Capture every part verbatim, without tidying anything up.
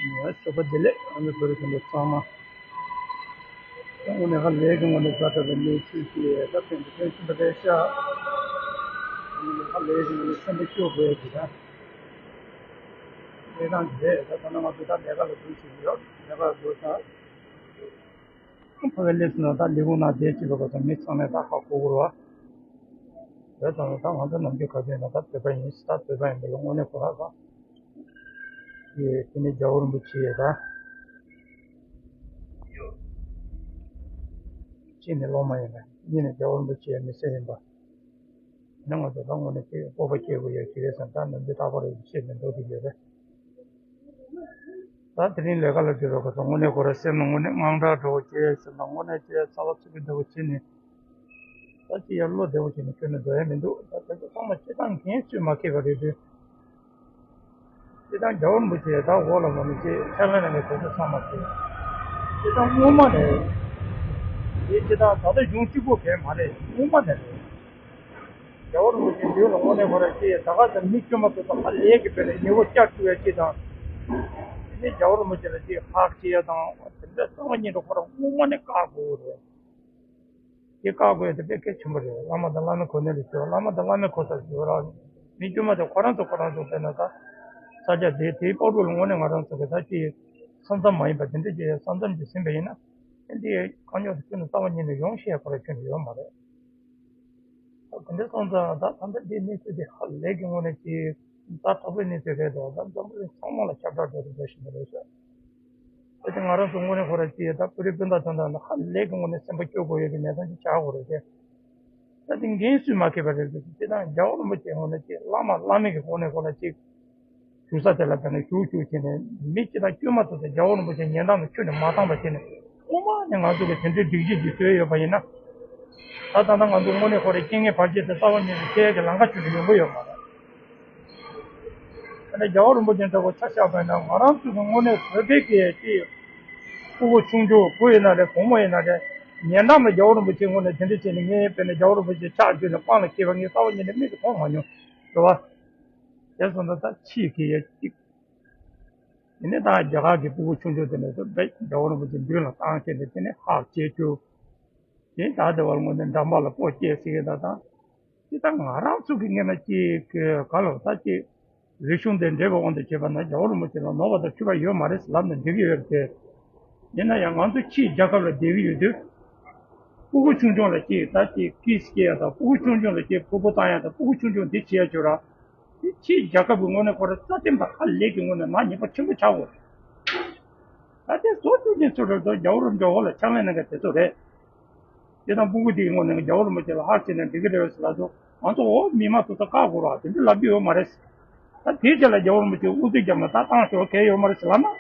ཡ་ཞོགས་པ་བདེ་ལེགས། ཨ་ནི་བོད་རིགས་སྤུན་ཟླ་ཚང་མ། ད་དངོས་གནས་ཧ་ལས་ཀྱི་ངོ་ནས་དགའ་དྲགས་པའི་གནས་ཚུལ་ཞིག་ད་ཕན་ཚུན་ཕན་ཚུན་པ་རེད་ཤག་ཧ་ལས་ཀྱི་ངོ་ནས་སེམས་པ་སྐྱོ་དགོས་ཡ་གི་ད་གནས་སྟངས་ཅིག་རེད། ད་ད་ནང་ང་ཚོ་ད་ལས་ཀ་ལ་འགྲོ་བཞིན་ཡོད། ལས་ཀ་ལ་འགྲོ་ས་ཕ་གི་སླེབས་སོང་ན་ད་ལས་ཁུངས་ནང་བསྡད་ཅིག་ལོ་ག་ཚོད་མི་ཚང་མས་ད་ཧ་གོ་གི་རེད་བ། རེད་དང་ད་ང་ཚོ་ནམ་རྒྱུན་ག་ཚོད་ཡིན་ན་ད་བོད་པ་ཡིན་ད་བོད་པ་ཡིན་པ་ལ་དངོས་གནས་ཁོ་ཧ་གོ། ཡེ་དེ་ནས་རྒྱལ་བ་རིན་པོ་ཆེ་ཡ་ད། གཅིག་ནས་སློབ་མ་ཡིན་པ། གཉིས་ནས་རྒྱལ་བ་རིན་པོ་ཆེའི་མི་སེར་ཡིན་པ། ཡིན་ན་ང་ཚོ་ད་དངོས་གནས་ཀྱི་སྤོབས་པ་སྐྱེ་དགོས་ཡ་ཅིག་རེད་བསམ། ད་ནམ་རྒྱུན་རྟག་པར་བཤད་ནས་འགྲོ་གི་ཡོད་རེད། ད་དེ་རིང་ལས་ཀ་ལ་འགྲོ་བའི་སྐབས་སུ་དངོས་གནས་ཁོ་རའི་སེམས་ལ་དངོས་གནས་དངངས་སྐྲག་འདྲ་བོ་སྐྱེ་སེམས་ལ་དངོས་གནས་ཀྱི་ཚ་བ་ཚ་གི་འདྲ་བོ་བྱས་ནས། ད་ཅི་ཡར་བློ་བདེ་བོ་བྱས་ནས་ཁྱོན་ནས་འགྲོ་ཡ་མི་འདུག་ད་དེ་ཚོ་ཚང་མ་སྤྱིར་བཏང་འགན་སུས་མ་འཁྱེར་བ་རེད་དུས། སྤྱིར་བཏང་རྒྱལ་བ་རིན་པོ་ཆེ་ད་འོག་ལ་མ་ནི་ཅི་ཕྱག་ལེན་གནང་མཁན་དེ་ཚོ་ཚང་མ་ཅི། སྤྱིར་བཏང་སྔོན་མ་ནས། དེ་སྤྱིར་བཏང་ད་ལྟ་གཞུང་གཅིག་པོ་གས་མ་རེད། སྔོན་མ་ནས་རེད། རྒྱལ་བ་རིན་པོ་ཆེ་མདུན་ལ་དངོས་གནས་ཁོ་རང་ཅི་ད་ག་ཚོད་མི་དཀྱུས་མ་ཚོ་དང་ཧ་ལས་ཀྱི་བོད་ནས་ཉེ་བོ་བསྐྱར་བཅུག་ཡ་ཅི་དང་། དེ་ནས་རྒྱལ་བ་རིན་པོ་ཆེ་ལ་ཅི་ཧ་གོ་ཡ་དང་དེ་འདྲ་རྩ་བ་ཉིད་དུ་ཁོ་རང་སྔོན་མ་ནས་བཀག་དགོས་རེད། དེ་བཀག་དགོས་དེ་དཔེ་གལ་ཆེན་པོ་རེད། བླ་མ་དང་བླ་མའི་གོ་གནས་ལ་བྱོས། བླ་མ་དང་བླ་མའི་གོ་ས་བྱོས་ར། མི་དཀྱུས་མ་དེ་ཁོ་རང་ཚོ་ཁོ་རང་ཚོ་དཔེར་ན་ད། ས་ཆ་དེ་དེའི་སྤོག་ལུགས་ལ་དངོས་གནས་ང་རང་ཚོ་གི་ད་ཅི། ས་མཚམས་མ་ཡིན་པ་དེ་འདྲ་ཅིག་ས་མཚམས་ཅིག་ཟིན་པ་ཡིན་ན། ཨེ་འདི་དཀའ་རྙོག་དེ་ཁྱོན་ནས་རྩ་བ་ཉིད་ནས་ཡོང་ཤེས་ཁོ་རང་ཁྱོན་ནས་ཡོད་མ་རེད། ད་དེ་འདྲ་སོང་ཙང་ད་ད་ལྟ་འདི་གནས་ཚུལ་འདི་ཧ་ལས་ཀྱི་དངོས་གནས་ཀྱི་ཛ་དྲག་པོའི་གནས་ཚུལ་རེད་དོ། ད་འཛམ་བུ་གླིང་ཚང་མ་ལ་ཁྱབ་བསྒྲགས་འགྲོ་དུ་འགྲོ་བཞིན་པ་རེད་ཤག་ད་ཅི་ང་རང་ཚོ་དངོས་གནས་ཁོ་ར་ཅི་ད་བོད་རིགས་སྤུན་ཟླ་དོན་དག་ནི་ཧ་ལས་ཀྱི་དངོས་གནས་སེམས་པ་སྐྱོ་དགོས་ཡོད་ཀྱི་གནས་སྟངས་ཅིག་ཆགས་དགོས་རེད་དེ། ད་དེ་འགན་སུས་མ་འཁྱེར་བ་རེད་ཟེར་དུས་སྤྱིར་བཏང་རྒྱལ་བ་རིན་པོ་ཆེ་དངོས་གནས་ཅི་བླ་མ་བླ་མེད་ཀྱི་དངོས་གནས་ཁོ་ར་ཅིག་བཞུགས་ས་དེ་ལ་བྱས་ནས་བཞུགས་བཞུགས་བྱས་ནས་མི་སྤྱིར་བཏང་དཀྱུས་མ་ཚོ་དང་རྒྱལ་བ་རིན་པོ་ཆེ་ཉན་སྟངས་དང་ཁྱོན་ནས་མ་འཚམས་པ་བྱས་ནས་སྔོན་མ་ནས་ང་ཚོ་གིས་དེ་འདྲའི་སྒྲིག་གཞི་ཅིག་བཟོས་ཡོད་པ་ཡིན་ན། ད་ད་ལྟ་ང་ཚོ་དངོས་གནས་ཁོ་རའི་རྐྱེན་ངན་བར་ཆད་དེ་རྩ་བ་ཉིད་ནས་སེལ་ཡག་གི་ལམ་ཁ་ཁྱོན་ནས་ཡོང་གི་ཡོད་མ་རེད། ད་ནས་རྒྱལ་བ་རིན་པོ་ཆེ་འདྲ་བོ་ཆ་བཞག་པ་ཡིན་ན་ང་རང་ཚོ་གི་དངོས་གནས་བོད་པའི་གི་ཅིག་ཕྲུ་གུ་ཆུང་ཆུང་བུ་ཡིན་ན་རེད་བུ་མོ་ཡིན་ན་རེད། ཉན་སྟངས་ལ་རྒྱལ་བ་རིན་པོ་ཆེ་དངོས་གནས་དེ་འདྲ་བྱས་ནས་ངས་དཔེར་ན་རྒྱལ་བ་རིན་པོ་ཆེ་ཕྱག་བརྒྱུད་ནས་པང་ལ་འཁྱེར་བ་ངས་རྩ་བ་ཉིད་ནས་མིག་གིས་མཐོང་མ་མྱོང་། རེད་བ། དེ་སོང་ཙང་ད་ཕྱིའི་གི་ཡ་གཅིག་ཡིན་ནའི་ད་རྒྱ་གར་གྱི་སྤུ་གུ་ཆུང་ཆུང་དེ་ནས་ཚོ་རྒྱལ་བ་རིན་པོ་ཆེ་མདུན་ལ་བཏང་བྱས་ནས་དེ་ནས་ཧ་གོ་བྱེད་རྒྱུ། དེ་ད་དེ་བར་ངོ་ནས་འགྲམ་པ་ལ་སྤོ་སྐྱེས་ཟེར་གྱི་ད་དང་། དེ་ད་ང་རང་ཚོ་གི་ངས་ན་ཅིག་ག་ལ་ད་ཅིག་རིག་གཞུང་དེ་འདྲེས་པའི་དབང་དུ་བྱས་པ་ན་རྒྱལ་བ་རིན་པོ་ཆེ་ལ་ནོར་བ་དང་འཁྲུལ་བ་ཡོད་མ་རེད་ལབ་ནས་འགྲིག་གི་ཡོད་རེད་དེ། ཡིན་ན་ཡང་ང་ཚོ་ཕྱིའི་རྒྱལ་ཁབ་ལ་བསྡད་ཀྱི་ཡོད་དུས། སྤུ་གུ་ཆུང་ཆུང་ལ་ཅིག་ད་ཅིག་ཀིས་སྐྱེ་ཡ་དང་སྤུ་གུ་ཆུང་ཆུང་ལ་ཅིག་ཕུར་བུ་བཏང་ཡ་དང་སྤུ་གུ་ཆུང་ཆུང་འདི་བྱེད་ཡ་ཆོག་ར། དེ་ཕྱིའི་རྒྱལ་ཁབ་ཀྱི་ངོས་ནས་ཁོ་རང་རྩ་བརྟན་པ་ཧ་ལས་ཀྱི་ངོས་ནས་མ་ཉེས་པ་ཆེན་པོ་ཆགས་ཡོད་རེད། ད་དེ་བཟོ་བཅུག་མཁན་ཚོ་རེད་དོ། རྒྱལ་བ་རིན་པོ་ཆེ་འོག་ལ་ཕྱག་ལེན་གནང་མཁན་དེ་ཚོ་རེད། དེ་དང་སྤུ་གུ་དེའི་ངོས་ནས་རྒྱལ་བ་རིན་པོ་ཆེ་ལ་ཧ་བྱས་ནས་འགྲིག་གི་རེད་ཟེར་ལབ་དུས་ང་ཚོ་འོ་མི་མང་ཚོ་ད་བཀག་དགོས་ར་དེ་འདྲ་ལབ་རྒྱུ་ཡོད་མ་རེད། ད་དེའི་རྗེས་ལ་རྒྱལ་བ་རིན་པོ་ཆེ་དབུ་ཚུགས་བརྒྱབ་ན་ད་བཏང་ཆོག་གལ་ཡོད་མ་རེད་ཟེར་ལབ་ན་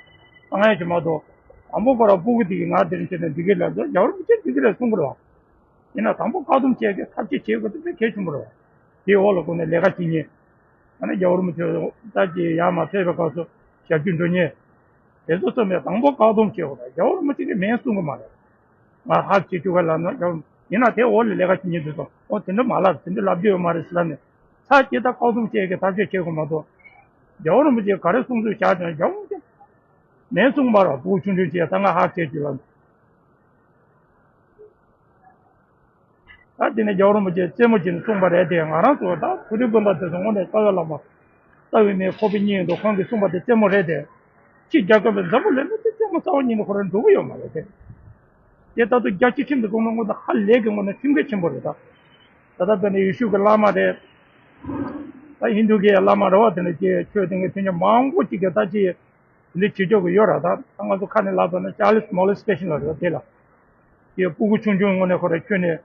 བཏང་ཡ་ཅིག་མ་གཏོགས། དང་པོ་ཁོ་རང་སྤུ་གུ་དེ་གིས་ང་དེ་རིང་བྱས་ནས་འགྲིག་གི་ལབ་དུས་རྒྱལ་བ་རིན་པོ་ཆེ་འགྲིག་གི་རེད་གསུང་གི་རེད་བ། ཡིན་ན་དང་པོ་བཀག་སྡོམ་བྱེད་ཀྱི་ཐབས་ཤེས་བྱེད་དགོས་དེ་དཔེ་གལ་ཆེན་པོ་རེད་བ། དེའི་འོག་ལ་སྒུག་ནས་ལས་ཀ་བྱེད་མཁན། ཨ་ནི་རྒྱལ་བ་རིན་པོ་ཆེ་ད་ཅིག་ཡར་མར་ཕེབས་པའི་སྐབས་སུ་ཞབས་ཕྱི་འགྲོ་མཁན། དེ་ཚོ་ཚང་མས་དང་པོ་བཀག་སྡོམ་བྱེད་དགོས་རེད། རྒྱལ་བ་རིན་པོ་ཆེ་གིས་མིན་གསུང་གི་མ་རེད། ང་ཧ་བྱེད་བཅུག་ག་ལབ་ན་རྒྱལ་བ་ཡིན་ན་དེ་འོག་ལ་ལས་ཀ་བྱེད་མཁན་དེ་ཚོ་ཨོ་དེ་འདྲ་མ་ལབ་དེ་འདྲ་ལབ་རྒྱུ་ཡོད་མ་རེད་ཟེར་ལབ་ནས་ཚར་ཅིག་ད་བཀག་སྡོམ་བྱེད་ཀྱི་ཐབས་ཤེས་བྱེད་དགོས་མ་གཏོགས། རྒྱལ་བ་རིན་པོ་ཆེས་ག་རེ་གསུང་གསུང་བཞག་ཀྱང་རྒྱལ་བ་རིན་པོ་ཆེ་མིན་གསུང་མ་རེད། སྤུ་གུ་ཆུང་ཆུང་བྱས་ད་ང་ཧ་བྱེད་བཅུག་ལབ། ད་དེ་ནས་རྒྱལ་བ་རིན་པོ་ཆེས་རྩེད་མོ་བྱས་ནས་གསུངས་པ་རེད་དེ། ང་རང་ཚོ་ད་བོད་རིགས་སྤུན་ཟླ་དེ་ཚོ་དངོས་གནས་རྩ་བའི་བླ་མ་རྩ་བའི་མིའི་ཁོག་པའི་སྙིང་དུ་ཁོང་གིས་གསུངས་པ་དེ་རྩེད་མོ་རེད་དེ། ཕྱི་རྒྱལ་ཁབ་པའི་འཛམ་བུ་གླིང་ནང་དེ་རྩེད་མོ་རྩ་བ་ཉིད་ནས་ཁོ་རང་འགྲོ་གི་ཡོད་མ་རེད་དེ། དེ་ལྟར་དུ་རྒྱལ་སྤྱི་ཁྲིམས་དེ་གོང་ནས་དངོས་དང་ཧ་ལས་ཀྱི་དངོས་གནས་ཁྲིམས་འགལ་ཆེན་པོ་རེད་ད། ད་ལྟ་དཔེར་ན་ཡེ་ཤུ་གི་བླ་མ་རེད། ད་ཧིན་དུ་གི་བླ་མ་རེད་བ། དེ་ནས་ཀྱི་ཆོས་དེ་གའི་མཐུན་རྐྱེན་མང་པོ་ཅིག་གི་ད་ཅི། དེ་འདྲ་བྱེད་ཆོག་གི་ཡོད་ར། ད་ད་ང་ཚོ་ཁ་ནས་ལབ་པ་ན་ཅཱལ་མོ་ལེ་སི་ཊེ་ཤན་ལ་རེད་བ། དེ་ལ་ཡི་སྤུ་གུ་ཆུང་ཆུང་ངོ་ནས་ཁོ་ར་ཁྱོན་ནས་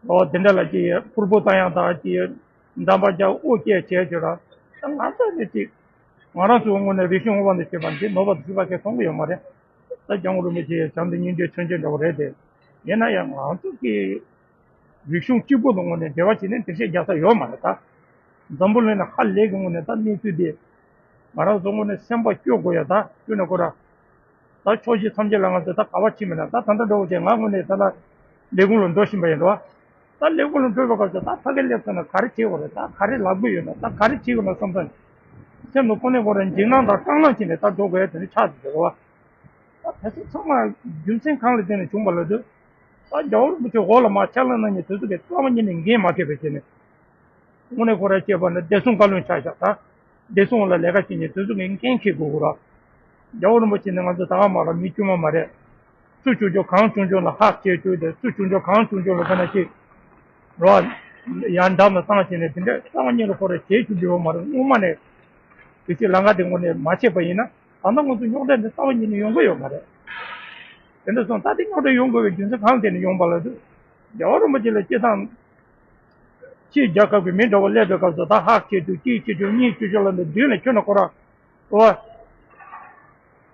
ཨོ་དེ་འདྲ་ལ་ཅི་ཕུར་བུ་བཏང་ཡག་དང་ཅི་འགྲམ་པ་རྒྱག་དབུ་སྐྱེས་བྱས་ཆོག་ར། ད་ང་ཚོ་ནི་ཅི་ང་རང་ཚོ་ངོ་ནས་རིག་གཞུང་དབང་དུ་བྱས་པ་འདི་ནོར་བ་དང་འཁྲུལ་པ་གང་ཡང་མཐོང་གི་ཡོད་མ་རེད། ད་སྐྱབས་མགོན་རིན་པོ་ཆེ་བྱམས་བརྩེ་སྙིང་རྗེ་མཚོན་བྱེད་འདྲ་བོ་རེད་དེ། ཡིན་ན་ཡང་ང་ཚོ་གི་རིག་གཞུང་གཅིག་པུ་ལ་དངོས་གནས་འབྲེལ་བ་བྱས་ནས་འགྲེལ་བཤད་རྒྱག་ས་ཡོད་མ་རེད་ད། འཛམ་བུ་གླིང་ནང་ཧ་ལས་ཀྱི་དངོས་གནས་ད་གནས་ཚུལ་འདི། ང་རང་ཚོ་དངོས་གནས་སེམས་པ་སྐྱོ་དགོས་ཡ་ད་ཁྱོན་ནས་ཁོ་ར། ད་ཕྱོགས་བཞི་མཚམས་བརྒྱད་ལ་ང་ཚོ་ད་ག་བ་ཕྱིན་མིན་ན་ད་ད་ལྟ་འདྲ་བོ་བྱས་ང་དངོས་གནས་ད་ལ་ལས་ཁུངས་ལ་འགྲོ་བཞིན་པ་ཡིན་འགྲོ། ད་ལས་ཁུངས་ལ་འགྲོ་བའི་སྐབས་སུ་ད་ཕ་གི་སླེབས་སོང་ན་ག་རེ་བྱེད་དགོས་རེད། ད་ག་རེ་ལབ་དགོས་ཡོད་ན་ད་ག་རེ་བྱེད་དགོས་ན་བསམ་སོང་། སེམས་ལ་ཁོ་ནས་ཁོ་རང་འཇིགས་སྣང་དང་སྐྲག་སྣང་བྱས་ནས་ད་འགྲོ་དགོས་དེ་འདྲ་ཆགས་ཏེ་འདུག་བ། ད་དེ་ཚོ་ཚང་མ་རྒྱུ་མཚན་གང་ལ་བརྟེན་ནས་བྱུང་བ་ལ་ལྟོས། ད་རྒྱལ་བ་རིན་པོ་ཆེ་འོག་ལ་མར་ཕྱག་ལས་གནང་མཁན་དེ་ཚོ་གིས་རྩ་བ་ཉིད་ནས་འགན་མ་འཁྱེར་བ་བྱས་ནས། དངོས་གནས་ཁོ་རང་བཅས་པ་ནི་བདེ་སྲུང་བཀའ་བློན་ཆགས་ཤག་ད་བདེ་སྲུང་ལ་ལས་ཀ་བྱེད་མཁན་དེ་ཚོ་གིས་འགན་འཁྱེར་དགོས་ཀྱི་རེད། རྒྱལ་བ་རིན་པོ་ཆེ་ནི་ང་ཚོ་ད་ག་མ་ལ་མི་དཀྱུས་མ་མ་རེད། སུ་བྱུང་བྱུང་གང་བྱུང་བྱུང་ལ་ཧ་ཁྱེར་བཅུག་དེ་སུ་བྱུང་བྱུང་གང་བྱུང་བྱུང་ལ་ཕན་ན་ཅིག་རོ། ཡར་འགྲམ་ལ་བཏང་བྱས་ནས་དེ་འདྲ་རྩ་བ་ཉིད་ལ་ཁོ་རང་བྱེད་བཅུག་རྒྱུ་ཡོད་མ་རེད། སྔོན་མ་ནས་དེ་ཚོའི་ལམ་ཁ་དེ་དངོས་གནས་མ་ཕྱེས་པ་ཡིན་ན་ད་ལྟ་ང་ཚོ་རྙོག་དྲ་འདི་རྩ་བ་ཉིད་ནས་ཡོང་གི་ཡོད་མ་རེད། དེ་འདྲ་སོང་ད་དེ་རྙོག་དྲ་ཡོང་དགོས་པའི་རྒྱུ་མཚན་གང་ལ་བརྟེན་ནས་ཡོང་པ་ལ་དུས། རྒྱལ་བ་རིན་པོ་ཆེ་ལ་སྤྱིར་བཏང་ཕྱིའི་རྒྱལ་ཁབ་ཀྱི་མི་འདྲ་བོ་སླེབས་པའི་སྐབས་སུ་ད་ཧ་ཁྱེར་བཅུག་གཅིག་ཁྱེར་བཅུག་གཉིས་ཁྱེར་བཅུག་ལ་འདི་མདུན་ལ་ཁྱོན་ནས་ཁོ་རང་འོ།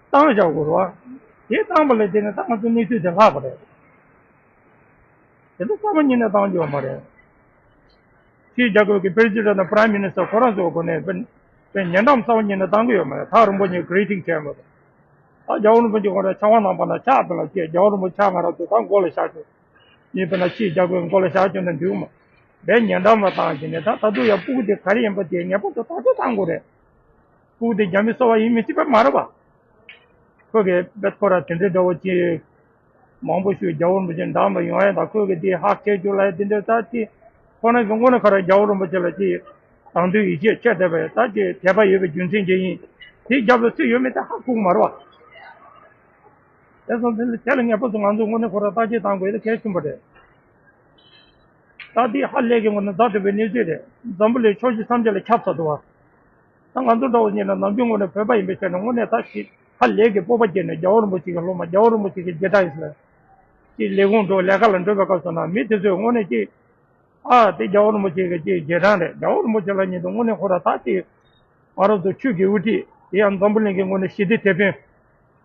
བཏང་བཞག་དགོས་རེད་བ། དེ་བཏང་བ་ལས་དེ་ནི་ད་ང་ཚོ་གནས་ཚུལ་དེ་ལྷག་པ་རེད། དེ་ཚོ་རྩ་བ་ཉིད་ནས་བཏང་རྒྱུ་ཡོད་མ་རེད། ཕྱིའི་རྒྱལ་ཁབ་ཀྱི་president དང་prime minister ཁོ་རང་ཚོའི་སྒོ་ནས་དཔེ་དཔེ་ཉེ་འགྲམ་རྩ་བ་ཉིད་ནས་བཏང་གི་ཡོད་མ་རེད། ཐག་རིང་པོ་ནས་greeting བྱས་མ་རེད། ད་རྒྱལ་བ་རིན་པོ་ཆེ་ཁོ་རང་ཕྱག་དབང་གནང་བ་ན་ཕྱག་དེ་ལ་སྐྱེས་རྒྱལ་བ་རིན་པོ་ཆེ་ཕྱག་ང་རང་ཚོ་ད་མགོ་ལ་བཞག་རྒྱུ། ཡིན་པས་ན་ཕྱིའི་རྒྱལ་ཁབ་མགོ་ལ་བཞག་རྒྱུ་ན་འགྲིག་མ། དཔེ་ཉེ་འགྲམ་ལ་བཏང་བྱས་ནས་ད་ད་དུང་ཡང་སྤུ་གུ་དེ་ག་རེ་ཡིན་པ་དེ་ངེས་པར་དུ་ཐག་གཅོད་བཏང་དགོས་རེད། སྤུ་གུ་དེ་རྒྱ་མི་སོ་བ་ཡིན་མིན་གཅིག་པ་མ་རེད་བ། ཁོ་གིས་དཔེ་ཁོ་ར་དེ་འདྲའི་འདྲ་བོ་ཅིག་མང་པོ་ཞིག་རྒྱལ་བ་རིན་པོ་ཆེ་འདམ་ལ་ཡོང་ཡ་དང་ཁོ་གིས་དེ་ཧ་ཁྱེར་རྒྱུ་ལ་དེ་འདྲ་ད་ཅི། ཁོ་རང་གི་དངོས་གནས་ཁོ་ར་རྒྱལ་བ་རིན་པོ་ཆེ་ལ་ཅི། དང་དུས་ཡིད་ཆེས་ཆེ་དེ་བས་ད་ཅི་དད་པ་ཡོད་པའི་རྒྱུ་མཚན་ཅིག་ཡིན། དེའི་རྒྱབ་ལ་སུ་ཡོད་མེད་ད་ཧ་གོ་གི་མ་རེད་བ། དེ་སོང་ཙང་དེ་ལ་ངེས་པར་དུ་ང་ཚོ་དངོས་གནས་ཁོ་ར་བརྟག་དཔྱད་བཏང་དགོས་ཡ་དེ་གལ་ཆེན་པོ་རེད། ད་འདི་ཧ་ལས་ཀྱི་ངོ་ནས་བརྡ་སྤྲོད་པའི་གནས་ཚུལ་རེད། འཛམ་བུ་གླིང་ཕྱོགས་བཞི་མཚམས་བརྒྱད་ལ་ཁྱབ་ཚར་འདུག་བ། ད་ང་ཚོ་འདྲ་བོ་ཉིད་ལ་ནམ་རྒྱུན་དངོས་གནས་བོད་པ་ཡིན་པའི་ཆ་ནས་དངོས་གནས་ད་ཞིག་ཧ་ལས་ཀྱི་སྤོབས་པ་སྐྱེས་ནས་རྒྱལ་བ་རིན་པོ་ཆེ་གི་སློབ་མ་རྒྱལ་བ་རིན་པོ་ཆེ་གི་རྗེས་འབྲང་ཡིན་ཟེར། ཅིག་ལས་ཁུངས་འགྲོ་ལས་ཀ་ལ་འགྲོ་བའི་སྐབས་སུ་ན་མི་དེ་ཚོས་དངོས་གནས་ཅིག་ཨ་དེ་རྒྱལ་བ་རིན་པོ་ཆེ་གི་ཅིག་རྗེས་འབྲང་རེད། རྒྱལ་བ་རིན་པོ་ཆེ་ལ་ཉིད་དུ་དངོས་གནས་ཁོ་ར་ད་ཅིག་ང་རང་ཚོ་ཆོས་ཀྱི་དབུ་ཁྲིད་དེ་ཡང་འཛམ་བུ་གླིང་གི་ངོས་ནས་ཞི་བདེ་དེད་དཔོན་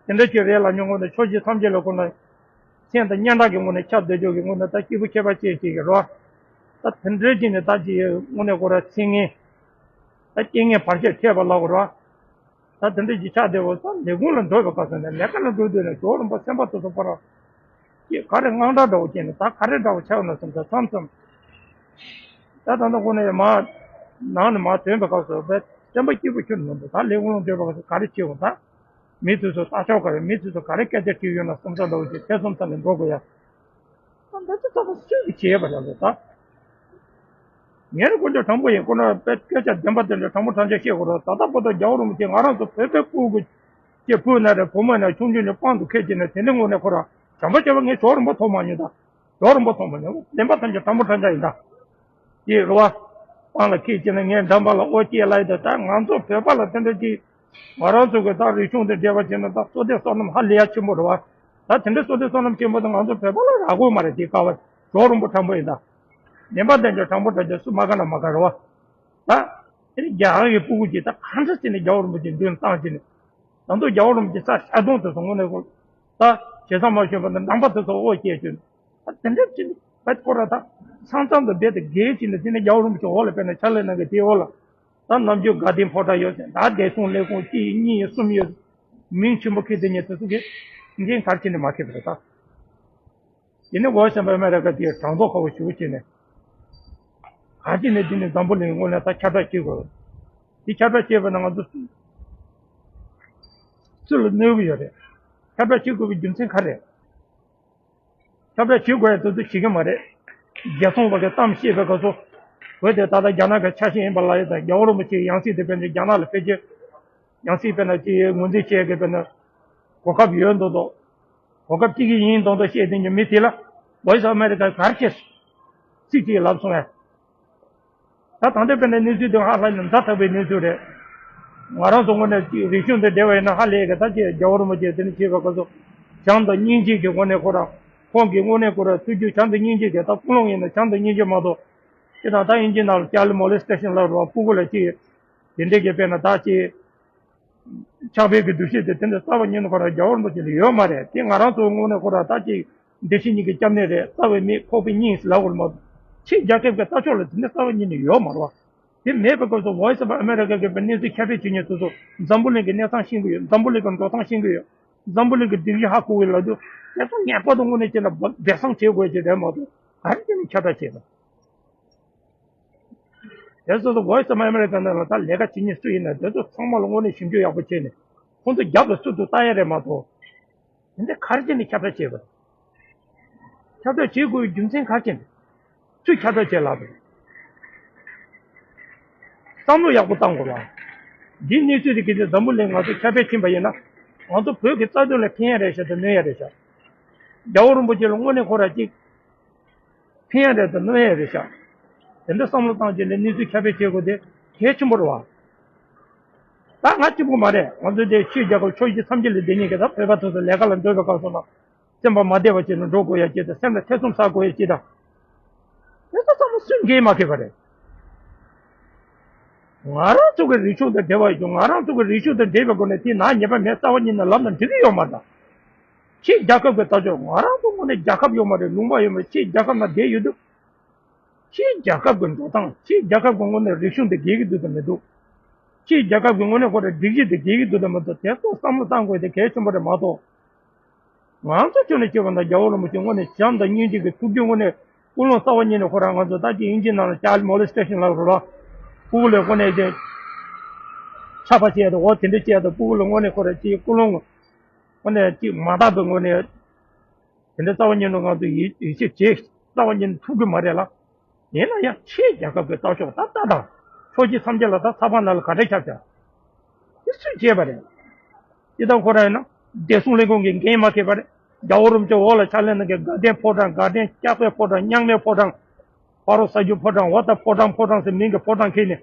དེ་འདྲ་ཅིག་རེད་ལབ་མྱོང་། དངོས་གནས་ཕྱོགས་བཞི་མཚམས་བརྒྱད་ལ་ཁོ་ན་མཚན་དང་སྙན་གྲགས་ཀྱི་ངོས་ནས་ཁྱབ་བསྡད་རྒྱུ་གི་དངོས་གནས་ད་སྐྱིད་པོ་ཁྱད་པར་ཅན་ཅིག་གི་རོ། ད་དེ་འདྲའི་ཅིག་ནས་ད་ཅིག་དངོས་གནས་ཁོ་ར་མཚན་སྙན་ད་རྐྱེན་ངན་བར་ཆད་ཐེབས་པ་ལབ་དགོས་རོ། ད་དེ་འདྲ་ཅིག་ཆགས་བསྡད་པ་ད་ལས་ཁུངས་ལ་འགྲོ་བའི་སྐབས་སུ་ནས་ལས་ཀ་ལ་འགྲོ་དུས་ནས་རྒྱལ་བ་རིན་པོ་སེམས་པ་དེ་ཚོ་ཁོ་ར་ཅིག་ག་རེ་དངངས་སྐྲག་འདྲ་བོ་སྐྱེས་ནས་ད་ག་རེ་འདྲ་བོ་ཆགས་ཡོང་ན་བསམ་ཚར་མཚམས་མཚམས། ད་ད་ལྟ་ཁོ་ནས་མར་ནང་ནས་མར་ཐོན་པའི་སྐབས་སུ་བས་སེམས་པ་སྐྱིད་པོ་ཁྱོན་ནས་མི་འདུག་ད་ལས་ཁུངས་ལ་འགྲོ་བའི་སྐབས་སུ་ག་རེ་བྱེད་འོང་ད། མི་དེ་ཚོ་ལྟ་ཕྱོགས་ག་རེ་མི་དེ་ཚོ་ག་རེ་སྐད་ཆ་དྲིས་ཡོད་ན་བསམ་ཚར་འདྲ་བོ་ཞིག་ཐེ་ཚོམ་ཚ་ནས་འགྲོ་དགོས་ཡ། ད་འདི་ཚོ་ཚང་མ་སུས་ཀྱིས་བྱས་པ་རེད་ད། ངས་རེ་དཀོན་མཆོག་དྲང་པོ་ཡིན་ཁོ་ན་དཔེ་སྐད་ཆ་བདེན་པ་དེ་འདྲ་དྲང་པོ་དྲང་བཞག་བཤད་དགོས་རེད། ད་ལྟ་བར་དུ་རྒྱལ་བ་རིན་པོ་ཆེ་ང་རང་ཚོ་བོད་པའི་སྤུ་གུ་སྐྱེ་བུ་ན་རེ་བུ་མོ་ན་ཆུང་ཆུང་ནས་དཔང་དུ་འཁེལ་གྱི་ནས་དེ་འདྲ་དངོས་གནས་ཁོ་རང་བྱམས་པ་བྱས་པ་ངས་ཞོར་རིན་པོ་ཐོག་མ་ཉོས་ད། ཞོར་རིན་པོ་ཐོག་མ་ཉོས་བདེན་པ་ཐམས་ཅད་དྲང་པོ་དྲང་བཞག་ཡིན་ད། ཅེས་རེད་བ། སྤང་ལ་ཁྱེད་ཀྱིས་ནི་ངའི་འགྲམ་པ་ལ་ཨོ་ཅེ་ལབ་ཡོད་དེ་ད་ང་ཚོ་བོད་པ་ལ་དེ་འདྲ་ཅིག་ང་རང་ཚོ་གི་ད་རིག་གཞུང་དེ་འབྲེལ་བ་བྱས་ན་ད་བསོད་བདེ་བསོད་ནམས་ཧ་ལས་ཡ་ཆེན་པོ་རེད་བ། ད་དེ་འདྲ་བསོད་བདེ་བསོད་ནམས་ཆེན་པོ་དེ་ང་ཚོ་བོད་པ་ལ་རག་གི་མ་རེད་དེ་དཀའ་བ་ཞོར་རིན་པོ་དྲང་པོ་ཡིན་ད། བདེན་པ་བདེན་ཅོག་དྲང་པོ་དྲང་ཅོག་སུ་མ་དགའ་ན་མ་དགའ་རེད་བ། ད་དེ་ནི་རྒྱ་གར་གྱི་སྤུ་གུ་ཅིག་ད་གང་འདྲ་བྱས་ནས་རྒྱལ་བ་རིན་པོ་ཆེ་མདུན་བཏང་བྱས་ནས་ད་དུང་རྒྱལ་བ་རིན་པོ་ཆེ་ས་ཞལ་གདོང་དེ་ཚོ་དངོས་གནས་ཁོ་ད་བྱེད་ས་མ་ཤེས་པ་ནི་ནང་པ་དེ་ཚོ་ཨོ་སྐྱེས་བྱས། ད་དེ་འདྲ་ཅིག་བད་ཁོ་ར་ད་ཚང་ཚང་དུ་རྦད་དེ་རྒྱལ་ཅིག་ནས་དེ་ནས་རྒྱལ་བ་རིན་པོ་ཆེ་འོག་ལ་དཔེར་ན་ཕྱག་ལས་གནང་གི་དེའི་འོག་ལ་ད་ནམ་རྒྱུན་དགའ་ལྡན་ཕོ་བྲང་ཡོད་ཟེར་ད་བདེ་སྲུང་ལས་ཁུངས་གཅིག་གཉིས་གསུམ་ཡོད། མིང་ཆེན་པོ་ཁྱེར་དེ་ཉིད་དེ་ཚོ་གི་འགན་གར་ཅིག་ནས་མ་ཁེལ་བ་རེད་ད། དེ་ནས་Voice of America དེའི་དྲང་པོ་ཁ་བོ་ཞུ་བྱས་ནས་གར་ཅིག་ནས་དེ་ནས་འཛམ་བུ་གླིང་དངོས་གནས་ད་ཁྱབ་བསྒྲགས་བྱེད་དགོས། དེ་ཁྱབ་བསྒྲགས་བྱས་པ་ན་ང་ཚོ་སུ་ལ་གནོད་གི་ཡོད་རེད། ཁྱབ་བསྒྲགས་བྱེད་དགོས་པའི་རྒྱུ་མཚན་ག་རེ་རེད། ཁྱབ་བསྒྲགས་བྱེད་དགོས་ཡ་དེ་ཚོ་བྱེད་ཀྱི་མ་རེད། རྒྱལ་སྲུང་པ་གི་གཏམ་བཤད་པའི་སྐབས་སུ། བོད་དེ་ད་ལྟ་རྒྱ་ནག་གི་ཆ་ཤས་ཡིན་པ་ལ་ཡོད་དང་རྒྱལ་བ་རིན་པོ་ཆེའི་ཡང་སྲིད་དེ་དཔེར་ན་རྒྱ་ནག་ལ་ཕེབས་རྒྱུ། ཡང་སྲིད་དཔེར་ན་ཅི་ངོས་འཛིན་བྱེད་དགོས་དཔེར་ན། གོ་སྐབས་ཡོད་མདོག་མདོག་གོ་སྐབས་ཅིག་གི་ཡིན་མདོག་མདོག་བཤད་དེ་ཉིད་མི་དེ་ལ་Voice of America གར་ཁྱེར། ཚིག་ཅིག་ལབ་སོང་ངས། ད་ད་ལྟ་དཔེར་ན་གནས་ཚུལ་དེ་ཧ་ལས་ནས་ཛ་དྲག་པའི་གནས་ཚུལ་རེད། ང་རང་ཚོ་དངོས་གནས་ཀྱི་རིག་གཞུང་དེ་བདེ་བ་ཡིན་ན་ཧ་ལས་ཀྱི་ད་ཅི་རྒྱལ་བ་རིན་པོ་ཆེ་དེ་ནི་བྱེད་པའི་སྐབས་སུ་བྱམས་དང་སྙིང་རྗེ་གི་དངོས་གནས་ཁོ་རང་ཁོང་གི་དངོས་གནས་ཁོ་རང་ཐུགས་རྒྱུད་བྱམས་དང་སྙིང་རྗེ་གི་ད་ཀུན་སློང་ཡིན་ན་བྱམས་དང་སྙིང་རྗེ་མ་གཏོགས་ཅི་དང་ད་དབྱིན་ཇི་ནང་ལ་Child Molestation ལབ་རོགས་སྤུ་གུ་ལ་ཅི་དེ་འདྲས་ཀྱི་དཔེར་ན་ད་ཅི་ཕྱག་འབུལ་གྱི་འདུ་ཤེས་དེ་དེ་འདྲ་རྩ་བ་ཉིད་ནས་ཁོ་རང་རྒྱལ་བ་རིན་པོ་ཆེ་ལ་ཡོད་མ་རེད་དེ་ང་རང་ཚོ་དངོས་གནས་ཁོ་རང་ད་ཅི། བདེ་སྐྱིད་གཉིས་ཀྱི་སྐྱབས་གནས་རེད། རྩ་བའི་མིག་ཁོག་པའི་སྙིང་ལབ་དགོས་མ་གཏོགས། ཕྱི་རྒྱལ་ཁབ་ཀྱི་ལྟ་ཕྱོགས་ལ་དེ་འདྲ་རྩ་བ་ཉིད་ནས་ཡོད་མ་རེད་བ། དེ་མེད་པའི་སྐབས་སུ་Voice of America གི་གནས་ཚུལ་ཁྱབ་སྤེལ་བྱེད་མཁན་དེ་ཚོ་འཛམ་བུ་གླིང་གི་གནས་སྟངས་ཤེས་ཀྱི་ཡོད། འཛམ་བུ་གླིང་གི་འགྲོ་སྟངས་ཤེས་ཀྱི་ཡོད། འཛམ་བུ་གླིང་གི་སྒྲིག་གཞི་ཧ་གོ་གི་ལབ་དུས་དེ་ཚོ་ངེས་པར་དུ་དངོས་གནས་བྱས་ན་སྦས་གསང་བྱེད་དགོས་ཀྱི་རེད་མ་གཏོགས་ག་རེ་བྱས་ནས་ཁྱབ་བསྒྲགས་བྱེད་དང་། དེ་ཚོ་ཚོ་Voice of America ནང་ལ་ད་ལས་ཀ་བྱེད་མཁན་སུ་ཡིན་ན་དེ་ཚོ་ཚང་མ་ལ་དངོས་གནས་ཞིབ་འཇུག་ཡག་པོ་བྱས་ནས་ཁོང་ཚོ་རྒྱབ་ལ་སུ་འདུག་ལྟ་ཡ་རེད་མ་གཏོགས། དེ་འདྲ་ག་རེ་བྱས་ནས་ཁྱབ་བསྒྲགས་བྱས་པ་རེད། ཁྱབ་བསྒྲགས་བྱེད་དགོས་པའི་རྒྱུ་མཚན་ག་རེ་བྱས་ནས་སུས་ཁྱབ་བསྒྲགས་བྱས་ལབ་པ་རེད། བསམ་བློ་ཡག་པོ་བཏང་དགོས་ལ། འདིའི་གནས་ཚུལ་དེ་གལ་ཏེ་འཛམ་བུ་གླིང་ང་ཚོ་ཁྱབ་སྤེལ་ཕྱིན་པ་ཡིན་ན། ང་ཚོ་བོད་ཀྱི་རྩ་དོན་ལ་ཕན་ཡ་རེད་ཤག་དང་གནོད་ཡ་རེད་ཤག་རྒྱལ་བ་རིན་པོ་ཆེ་ལ་དངོས་གནས་ཁོ་རང་གཅིག་ཕན་ཡ་རེད་དང་གནོད་ཡ་རེད་ཤག་དེ་འདྲ་བསམ་བློ་བཏང་བྱས་ནས་གནས་ཚུལ་ཁྱབ་སྤེལ་བྱེད་དགོས་དེ་གལ་ཆེན་པོ་རེད་བ། ད་ང་གཅིག་པུ་མ་རེད། ང་ཚོ་དེ་ཕྱིའི་རྒྱལ་ཁབ་ཕྱོགས་བཞི་མཚམས་བཞི་ལ་བསྡད་མཁན་གྱི་ད་བོད་པ་ཚོ་ཚོ་ལས་ཀ་ལ་འགྲོ་བའི་སྐབས་སུ་ལ་སེམས་པ་མ་བདེ་བ་བྱས་ནས་འགྲོ་དགོས་ཡ་ཅིག་དང་སེམས་ལ་ཐེ་ཚོམ་ཟ་དགོས་ཡ་ཅིག་དང་། དེ་ཚོ་ཚང་མ་སུས་འགན་མ་འཁྱེར་བ་རེད། ང་རང་ཚོ་གི་རིག་གཞུང་དང་འབྲེལ་བ་ཡོད་ཀྱང་ང་རང་ཚོ་གི་རིག་གཞུང་དང་འབྲེལ་བའི་སྒོ་ནས་དེའི་ནང་ཉེས་པ་མེད་རྩ་བ་ཉིད་ནས་ལབ་ན་འགྲིག་གི་ཡོད་མ་རེད། ཕྱིའི་རྒྱལ་ཁབ་ཀྱི་ལྟ་ཕྱོགས་ང་རང་ཚོ་དངོས་གནས་རྒྱལ་ཁབ་ཡོད་མ་རེད། ལུང་པ་ཡོད་མ་རེད། ཕྱིའི་རྒྱལ་ཁབ་ནང་བསྡད་ཡོད་དུས། ཕྱིའི་རྒྱལ་ཁབ་ཀྱི་འགྲོ་སྟངས་ཕྱིའི་རྒྱལ་ཁབ་ཀྱི་དངོས་གནས་རིག་གཞུང་དེ་འགལ་གྱི་འདུག་དང་མི་འདུག་ཕྱིའི་རྒྱལ་ཁབ་ཀྱི་དངོས་གནས་ཁོ་རའི་སྒྲིག་གཞི་དེ་འགལ་གྱི་འདུག་དང་མི་འདུག་དེ་ཚོ་བསམ་བློ་བཏང་དགོས་དེ་གལ་ཆེན་པོ་རེད་མ་གཏོགས། ང་ཚོ་ཁྱོན་ནས་སྐྱོད་པ་ན་རྒྱལ་བ་རིན་པོ་ཆེ་དངོས་གནས་བྱམས་དང་སྙིང་རྗེ་གི་ཐུགས་རྒྱུད་དངོས་གནས་ཀུན་སློང་རྩ་བ་ཉིད་ནས་ཁོ་རང་ང་ཚོ་ད་ཅི་དབྱིན་ཇི་ནང་ལ་child molestation ལབ་རེད་ལ། སྤུ་གུ་ལ་དངོས་གནས་ཅི་ཆགས་པ་བྱས་དང་འོ་དེ་འདྲ་བྱས་དང་སྤུ་གུ་ལ་དངོས་གནས་ཁོ་རང་ཅི་ཀུན་སློང་དངོས་གནས་ཅི་མ་དག་པའི་དངོས་གནས། དེ་འདྲ་རྩ་བ་ཉིད་ནས་ང་ཚོ་ཡིད་ཡིད་ཆེས་བྱེད་རྩ་བ་ཉིད་ནས་ཐུབ་ཀྱི་མ་རེད་ལ། ཡིན་ན་ཡང་ཕྱིའི་རྒྱལ་ཁབ་ཀྱི་ལྟ་ཕྱོགས་ད་ལྟ་དང་ཕྱོགས་བཞི་མཚམས་བརྒྱད་ལ་ད་ཚགས་པར་ནང་ལ་ག་འདྲ་ཁྱབ་བྱ། དེ་སུས་བྱས་པ་རེད། དེ་དང་ཁོ་རང་ཡིན་ན་བདེ་སྲུང་ལས་ཁུངས་ཀྱི་འགན་མ་འཁྱེར་པ་རེད། རྒྱལ་བ་རིན་པོ་ཆེ་འོག་ལ་ཕྱག་ལས་གནང་མཁན་དགའ་ལྡན་ཕོ་བྲང་དགའ་ལྡན་སྐྱབས་པའི་ཕོ་བྲང་རྙིང་མའི་ཕོ་བྲང་། ཕ་རོལ་ས་རྒྱུ་ཕོ་བྲང་འོ་ད་ཕོ་བྲང་ཕོ་བྲང་ཟེར་མིང་གི་ཕོ་བྲང་འཁྱེར་ནས།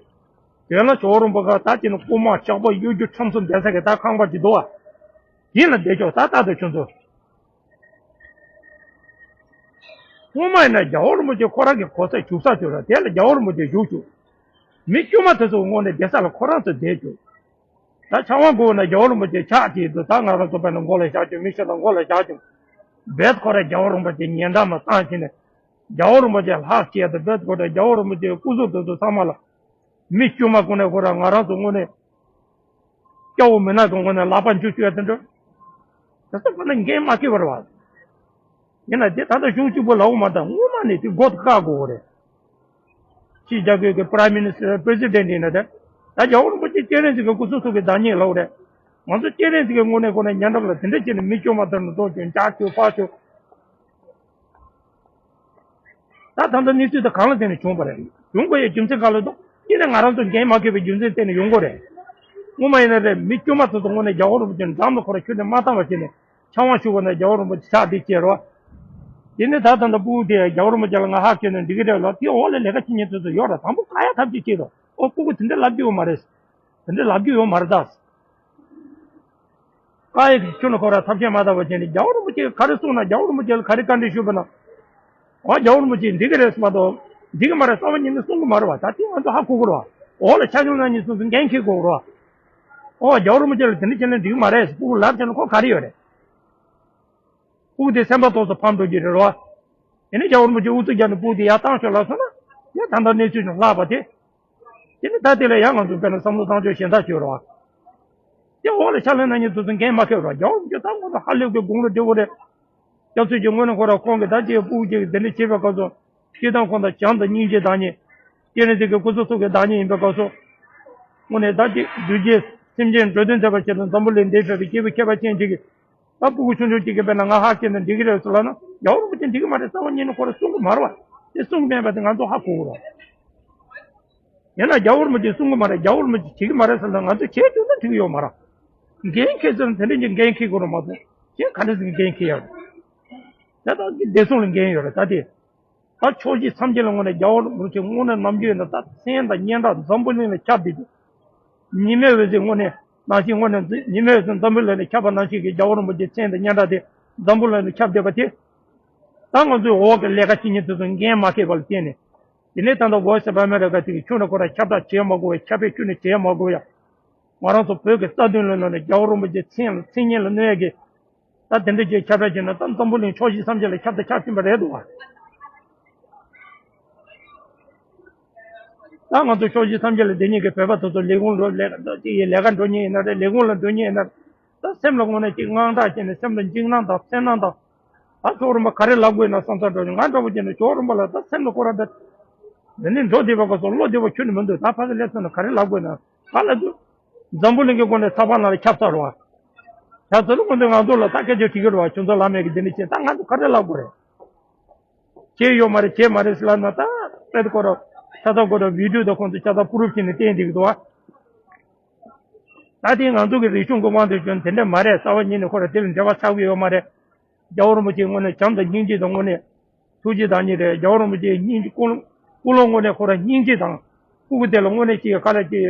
དོན་ལ་ཇོ་བོ་རིན་པོ་ཆེ་ད་ཅི་ནས་རྐུན་མ་ཇག་པ་གཡོ་སྒྱུ་ཁྲམ་གསུམ་བསྡད་ས་གི་ད་ཁང་པ་ཅིག་འདུག་བ། དེ་ལ་བསྡད་ཆོག་ད་ལྟ་དང་ཁྱོད་ཚོ། སྔོན་མ་ཡིན་ན་རྒྱལ་བ་རིན་པོ་ཆེ་ཁོ་རང་གི་གོ་ས་བཞུགས་ས་ཚོད་ར་དེ་ལ་རྒྱལ་བ་རིན་པོ་ཆེ་བཞུགས་བཅུག་མི་དཀྱུས་མ་དེ་ཚོ་དངོས་གནས་བསྡད་ས་ལ་ཁོ་རང་ཚོ་བསྡད་བཅུག་ད་ཆབ་འབངས་དགོས་ན་རྒྱལ་བ་རིན་པོ་ཆེ་ཕྱག་བྱེད་དུ་ད་ང་རང་ཚོ་བས་ན་མགོ་ལ་བཞག་བཅུག་མི་ཤི་ན་མགོ་ལ་བཞག་བཅུག་བས་ཁོ་རང་རྒྱལ་བ་རིན་པོ་ཆེ་ཉེ་འགྲམ་ལ་བཏང་བྱས་ནས་རྒྱལ་བ་རིན་པོ་ཆེ་ལྷག་བཅས་དུ་བས་ཁོ་རང་རྒྱལ་བ་རིན་པོ་ཆེ་སྐུ་གཟུགས་དེ་ཚོ་ཚང་མ་ལ་མི་དཀྱུས་མ་དགོས་ན་ཁོ་རང་ང་རང་ཚོ་དངོས་གནས། སྐྱ་བོ་མི་ནག་གི་ངོས་ནས་ལག་པ་འཇུ་བཅུག་ཡ་དེ་འདྲ། དེ་ཚོ་ཕ་ན་འགན་མ་འཁྱེར་བར་བ། ཡིན་ན་དེ་ད་ལྟ་གཞུང་གཅིག་པུ་ལའོ་མ་དང་སྔོན་མ་ནས་དེ་སྒོ་དེ་བཀག་དགོས་རེད། ཕྱི་རྒྱལ་ཁབ་ཀྱི་Prime Minister President ཡིན་ན་དེ། ད་རྒྱལ་བ་རིན་པོ་ཆེ་སྤྱན་རས་གཟིགས་ཀྱི་སྐུ་གཟུགས་ཐུགས་ཀྱི་བདག་ཉིད་ལའོ་རེད། ང་ཚོ་སྤྱན་རས་གཟིགས་ཀྱི་དངོས་གནས་ཁོ་ན་ཉེ་འགྲམ་ལ་དེ་འདྲ་བྱས་ནས་མི་དཀྱུས་མ་དེ་འདྲ་འགྲོ་བཅུག་འཇག་བཅུག་ཕར་བཅུག་ད་ད་ལྟ་གནས་ཚུལ་དེ་གང་ལ་བརྟེན་ནས་བྱུང་བ་རེད། བྱུང་དགོས་ཡའི་རྒྱུ་མཚན་གང་ལ་འདུག་དེ་ནི་ང་རང་ཚོ་འགན་མ་འཁྱེར་བའི་རྒྱུ་མཚན་བརྟེན་ནས་ཡོང་གི་རེད། སྔོན་མ་ཡིན་ན་རེད་མི་དཀྱུས་མ་ཚོ་ཚོ་དངོས་གནས་རྒྱལ་བ་རིན་པོ་ཆེ་འགྲམ་དུ་ཁོ་ར་ཁྱོན་ནས་མ་བཏང་བ་བྱས་ནས་ཆབ་འབངས་ཞུ་བ་ན་རྒྱལ་བ་རིན་པོ་ཆེ་ཕྱག་འདི་བྱས་རོགས། དེ་ནི་ད་ད་ལྟ་སྤུ་གུ་དེ་རྒྱལ་བ་རིན་པོ་ཆེ་ལ་ང་ཧ་གྱེས་ནས་འགྲིག་གི་རེད་ལ་དེ་འོག་ལ་ལས་ཀ་བྱེད་མཁན་ཚོ་ཚོ་ཡོད་ར་དང་པོ་ག་ཡ་ཐབས་ཅིག་བྱེད་དོ། ཨོ་སྤུ་གུ་དེ་འདྲ་ལབ་རྒྱུ་ཡོད་མ་རེད། དེ་འདྲ་ལབ་རྒྱུ་ཡོད་མ་རེད་ད། ཀ་ཡེ་གི་ཁྱོད་ནི་ཁོ་ར་ཐབས་ཤེས་མ་བཏང་བ་བྱས་ནས་རྒྱལ་བ་རིན་པོ་ཆེ་ག་རེ་གསུངས་ན་རྒྱལ་བ་རིན་པོ་ཆེ་ལ་ག་རེ་བཀའ་འདྲི་ཞུས་པ་ན། འོ་རྒྱལ་བ་རིན་པོ་ཆེ་འགྲིག་གི་རེད་ཟེར་མ་གཏོགས་འགྲིག་གི་མ་རེད་རྩ་བ་ཉིད་ནས་གསུང་གི་མ་རེད་བ། ད་དེ་ང་ཚོ་ཧ་གོ་དགོས་རེད་བ། འོག་ལ་ཕྱག་ལས་གནང་མཁན་སོ་སོ་འགན་འཁྱེར་དགོས་རེད་བ། འོ་རྒྱལ་བ་རིན་པོ་ཆེ་ལ་དེ་འདྲ་བྱས་ན་འགྲིག་གི་མ་རེད་ཟེར་སྤུ་གུ་ལབ་བྱས་ན་ཁོ་ག་རེ་ཡོད་རེད། སྤུ་གུ་དེ་སེམས་པ་ཏོག་ཙམ་ཕམ་འགྲོ་གི་རེད་བ། དེ་ནས་རྒྱལ་བ་རིན་པོ་ཆེ་ཨུ་ཚུགས་རྒྱག་ནས་སྤུ་གུ་དེ་ཡར་བཏང་ཤོག་ལབ་སོང་ན་ཡང་ད་ལྟ་གནས་ཚུལ་ནང་ལྷག་པ་དེ། དེ་ནི་ད་དེ་ལ་ཡང་ང་ཚོ་དཔེར་ན་བསམ་བློ་བཏང་ཕྱོགས་གཞན་དག་བྱོས་རོགས། དེ་འོག་ལ་ཕྱག་ལས་གནང་མཁན་ཚོ་ཚོ་འགན་མ་འཁྱེར་རོགས། རྒྱལ་བ་རིན་པོ་ཆེ་ད་ང་ཚོ་ཧ་ལས་པའི་དགུང་ལོ་བགྲེས་པོ་རེད། སྐྱབས་སུ་མཆི་དངོས་གནས་ཁོ་ར་ཁོང་གིས་ད་ཅིག་སྤུ་གུ་ཅིག་དེ་འདྲ་བྱེད་པའི་སྐབས་སུ་སྤྱིར་བཏང་ཁོང་དང་བྱམས་དང་སྙིང་རྗེ་བདག་ཉིད། སྤྱན་རས་གཟིགས་ཀྱི་སྐུ་གཟུགས་ཐུགས་ཀྱི་བདག་ཉིད་ཡིན་པའི་སྐབས་སུ། དངོས་གནས་ད་ཅིག་གདུལ་བྱའི་སེམས་ཅན་འགྲོ་དོན་མཛད་པ་ཆེད་དུ་འཛམ་བུ་གླིང་འདིར་ཕེབས་པའི་སྐྱེས་བུ་མཁས་པ་ཅན་ཅིག་གིས། ད་སྤུ་གུ་ཆུང་ཆུང་གཅིག་གིས་དཔེར་ན་ང་ཧ་གྱེས་ན་འགྲིག་གི་རེད་ཟེར་ལབ་ན་རྒྱལ་བ་རིན་པོ་ཆེ་འགྲིག་གི་མ་རེད་རྩ་བ་ཉིད་ནས་ཁོ་རང་གསུང་གི་མ་རེད་བ། དེ་གསུང་གི་མེད་པ་དེ་ང་ཚོ་ཧ་གོ་གི་རེད། ཡིན་ན་རྒྱལ་བ་རིན་པོ་ཆེ་གསུང་གི་མ་རེད་རྒྱལ་བ་རིན་པོ་ཆེ་བྱེད་ཀྱི་མ་རེད་ཟེར་ན་ང་ཚོ་བྱེད་ཐུབ་ན་འགྲིག་གི་ཡོད་མ་རེད། འགན་འཁྱེར་ཟེར་ན་དེ་འདྲ་གྱི་འགན་འཁྱེར་དགོས་རེད་མ་གཏོགས་གཞན་ག་འདྲ་ཟེར་གྱི་འགན་འཁྱེར་ཡ་རེད། ད་ལྟ་གི་བདེ་སྲུང་ལ་འགན་ཡོད་རེད་ད་དེ། ད་ཕྱོགས་བཞི་མཚམས་བརྒྱད་ལ་དངོས་གནས་རྒྱལ་བ་རིན་པོ་ཆེ་དངོས་གནས་ནམ་རྒྱུན་ཡིན་ན་ད་མཚན་དང་སྙན་གྲགས་འཛམ་བུ་གླིང་ལ་ཁྱབ་བསྡད་ཀྱི། ཉི་མའི་འོད་ཟེར་དངོས་གནས་ནང་བཞིན་དངོས་གནས་ཉི་མའི་འོད་ཟེར་འཛམ་བུ་གླིང་ལ་ཁྱབ་པ་ནང་བཞིན་གྱི་རྒྱལ་བ་རིན་པོ་ཆེའི་མཚན་དང་སྙན་གྲགས་དེ་འཛམ་བུ་གླིང་ལ་ཁྱབ་བསྡད་པ་དེ། ད་ང་ཚོའི་འོག་གི་ལས་ཀ་བྱེད་མཁན་དེ་ཚོ་འགན་མ་འཁྱེར་བ་ལ་བརྟེན་ནས། དེ་ནས་ད་ལྟ་Voice of America དེ་གི་ཁྱོན་ནས་ཁོ་རང་ཁྱབ་བསྒྲགས་བྱེད་མ་དགོས་པའི་ཁྱབ་སྤེལ་ཁྱོན་ནས་བྱེད་མ་དགོས་ཡ། ང་རང་ཚོ་བོད་ཀྱི་རྩ་དོན་ལ་ནང་ནས་རྒྱལ་བ་རིན་པོ་ཆེའི་མཚན་ལ་མཚན་སྙན་ལ་གནོད་ཡ་གི། ད་དེ་འདྲ་ཅིག་ཁྱབ་བསྒྲགས་བྱས་ན་ད་འཛམ་བུ་གླིང་ཕྱོགས་བཞི་མཚམས་བརྒྱད་ལ་ཁྱབ་དང་ཁྱབ་བཞིན་པ་རེད་འདུག་བ། ད་ང་ཚོ་ཕྱོགས་བཞི་མཚམས་བརྒྱད་ལ་བསྡད་མཁན་གྱི་བོད་པ་དེ་ཚོ་ལས་ཁུངས་འགྲོ་ལས་ཀ་འགྲོ་ཅིག་ཡིན་ལས་ཀ་འགྲོ་མཁན་ཡིན་ན་རེད་ལས་ཁུངས་ལ་འགྲོ་མཁན་ཡིན་ན་རེད། ད་སེམས་ལ་དངོས་གནས་ཅིག་དངངས་སྐྲག་བྱས་ནས་སེམས་ལ་འཇིགས་སྣང་དང་སེམས་ནང་དང་། ད་ཇོ་བོ་རིན་པོ་ཆེ་ག་རེ་ལབ་དགོས་ན་བསམ་བསམ་འགྲོ་ནས་ང་འདྲ་བོ་བྱས་ནས་ཇོ་བོ་རིན་པོ་ཆེ་ལ་ད་སེམས་ལ་ཁོ་རང་ད། འདི་ནི་འགྲོ་བསྡད་པ་ག་སོ་ལོ་བསྡད་པ་ཁྱོན་ནས་མི་འདུག་ད་ཕ་གི་སླེབས་སོང་ན་ག་རེ་ལབ་དགོས་ན་ག་ལ་འདུག་འཛམ་བུ་གླིང་གི་སྒོ་ནས་ཚགས་པར་ནང་ལ་ཁྱབ་ཚར་བ། ཁྱབ་ཚར་ལ་སྔོན་དུ་ང་ཚོ་ལ་ད་སྐད་ཆ་དྲི་གི་རེད་བ། ཁྱོད་ཚོ་ལ་མེད་གི་འདི་ནི་བྱེད་ད་ང་ཚོ་ག་རེ་ལབ་དགོས་རེད། བྱས་ཡོད་མ་རེད་བྱས་མ་རེད་ཟེར་ལབ་ན་ད་དཔེ་ཁོ་ར་ཁ་ཚ་ཁོ་ར་བི་ཌིའོ་དང་ཁོང་ཚོ་ཁ་ཚ་པུ་རུབ་བྱས་ནས་བསྟན་བསྡད་ཀྱི་འདུག་བ། ད་དེ་ང་ཚོ་གི་རིག་གཞུང་གི་དབང་དུ་བྱས་ནས་དེ་འདྲ་མ་རེད། རྩ་བ་ཉིད་ནས་ཁོ་ར་དེ་ལ་འབྲེལ་བ་ཆགས་ཀྱི་ཡོད་མ་རེད། རྒྱལ་བ་རིན་པོ་ཆེའི་དངོས་གནས་བྱམས་དང་སྙིང་རྗེ་དང་དངོས་གནས་ཐུགས་རྗེ་དང་གཉིས་རེད། རྒྱལ་བ་རིན་པོ་ཆེའི་སྙིང་རྗེ་ཀུན་ཀུན་སློང་དངོས་གནས་ཁོ་ར་སྙིང་རྗེ་དང་སྤུ་གུ་དེ་ལ་དངོས་གནས་ཅིག་ག་ལ་ཅིག་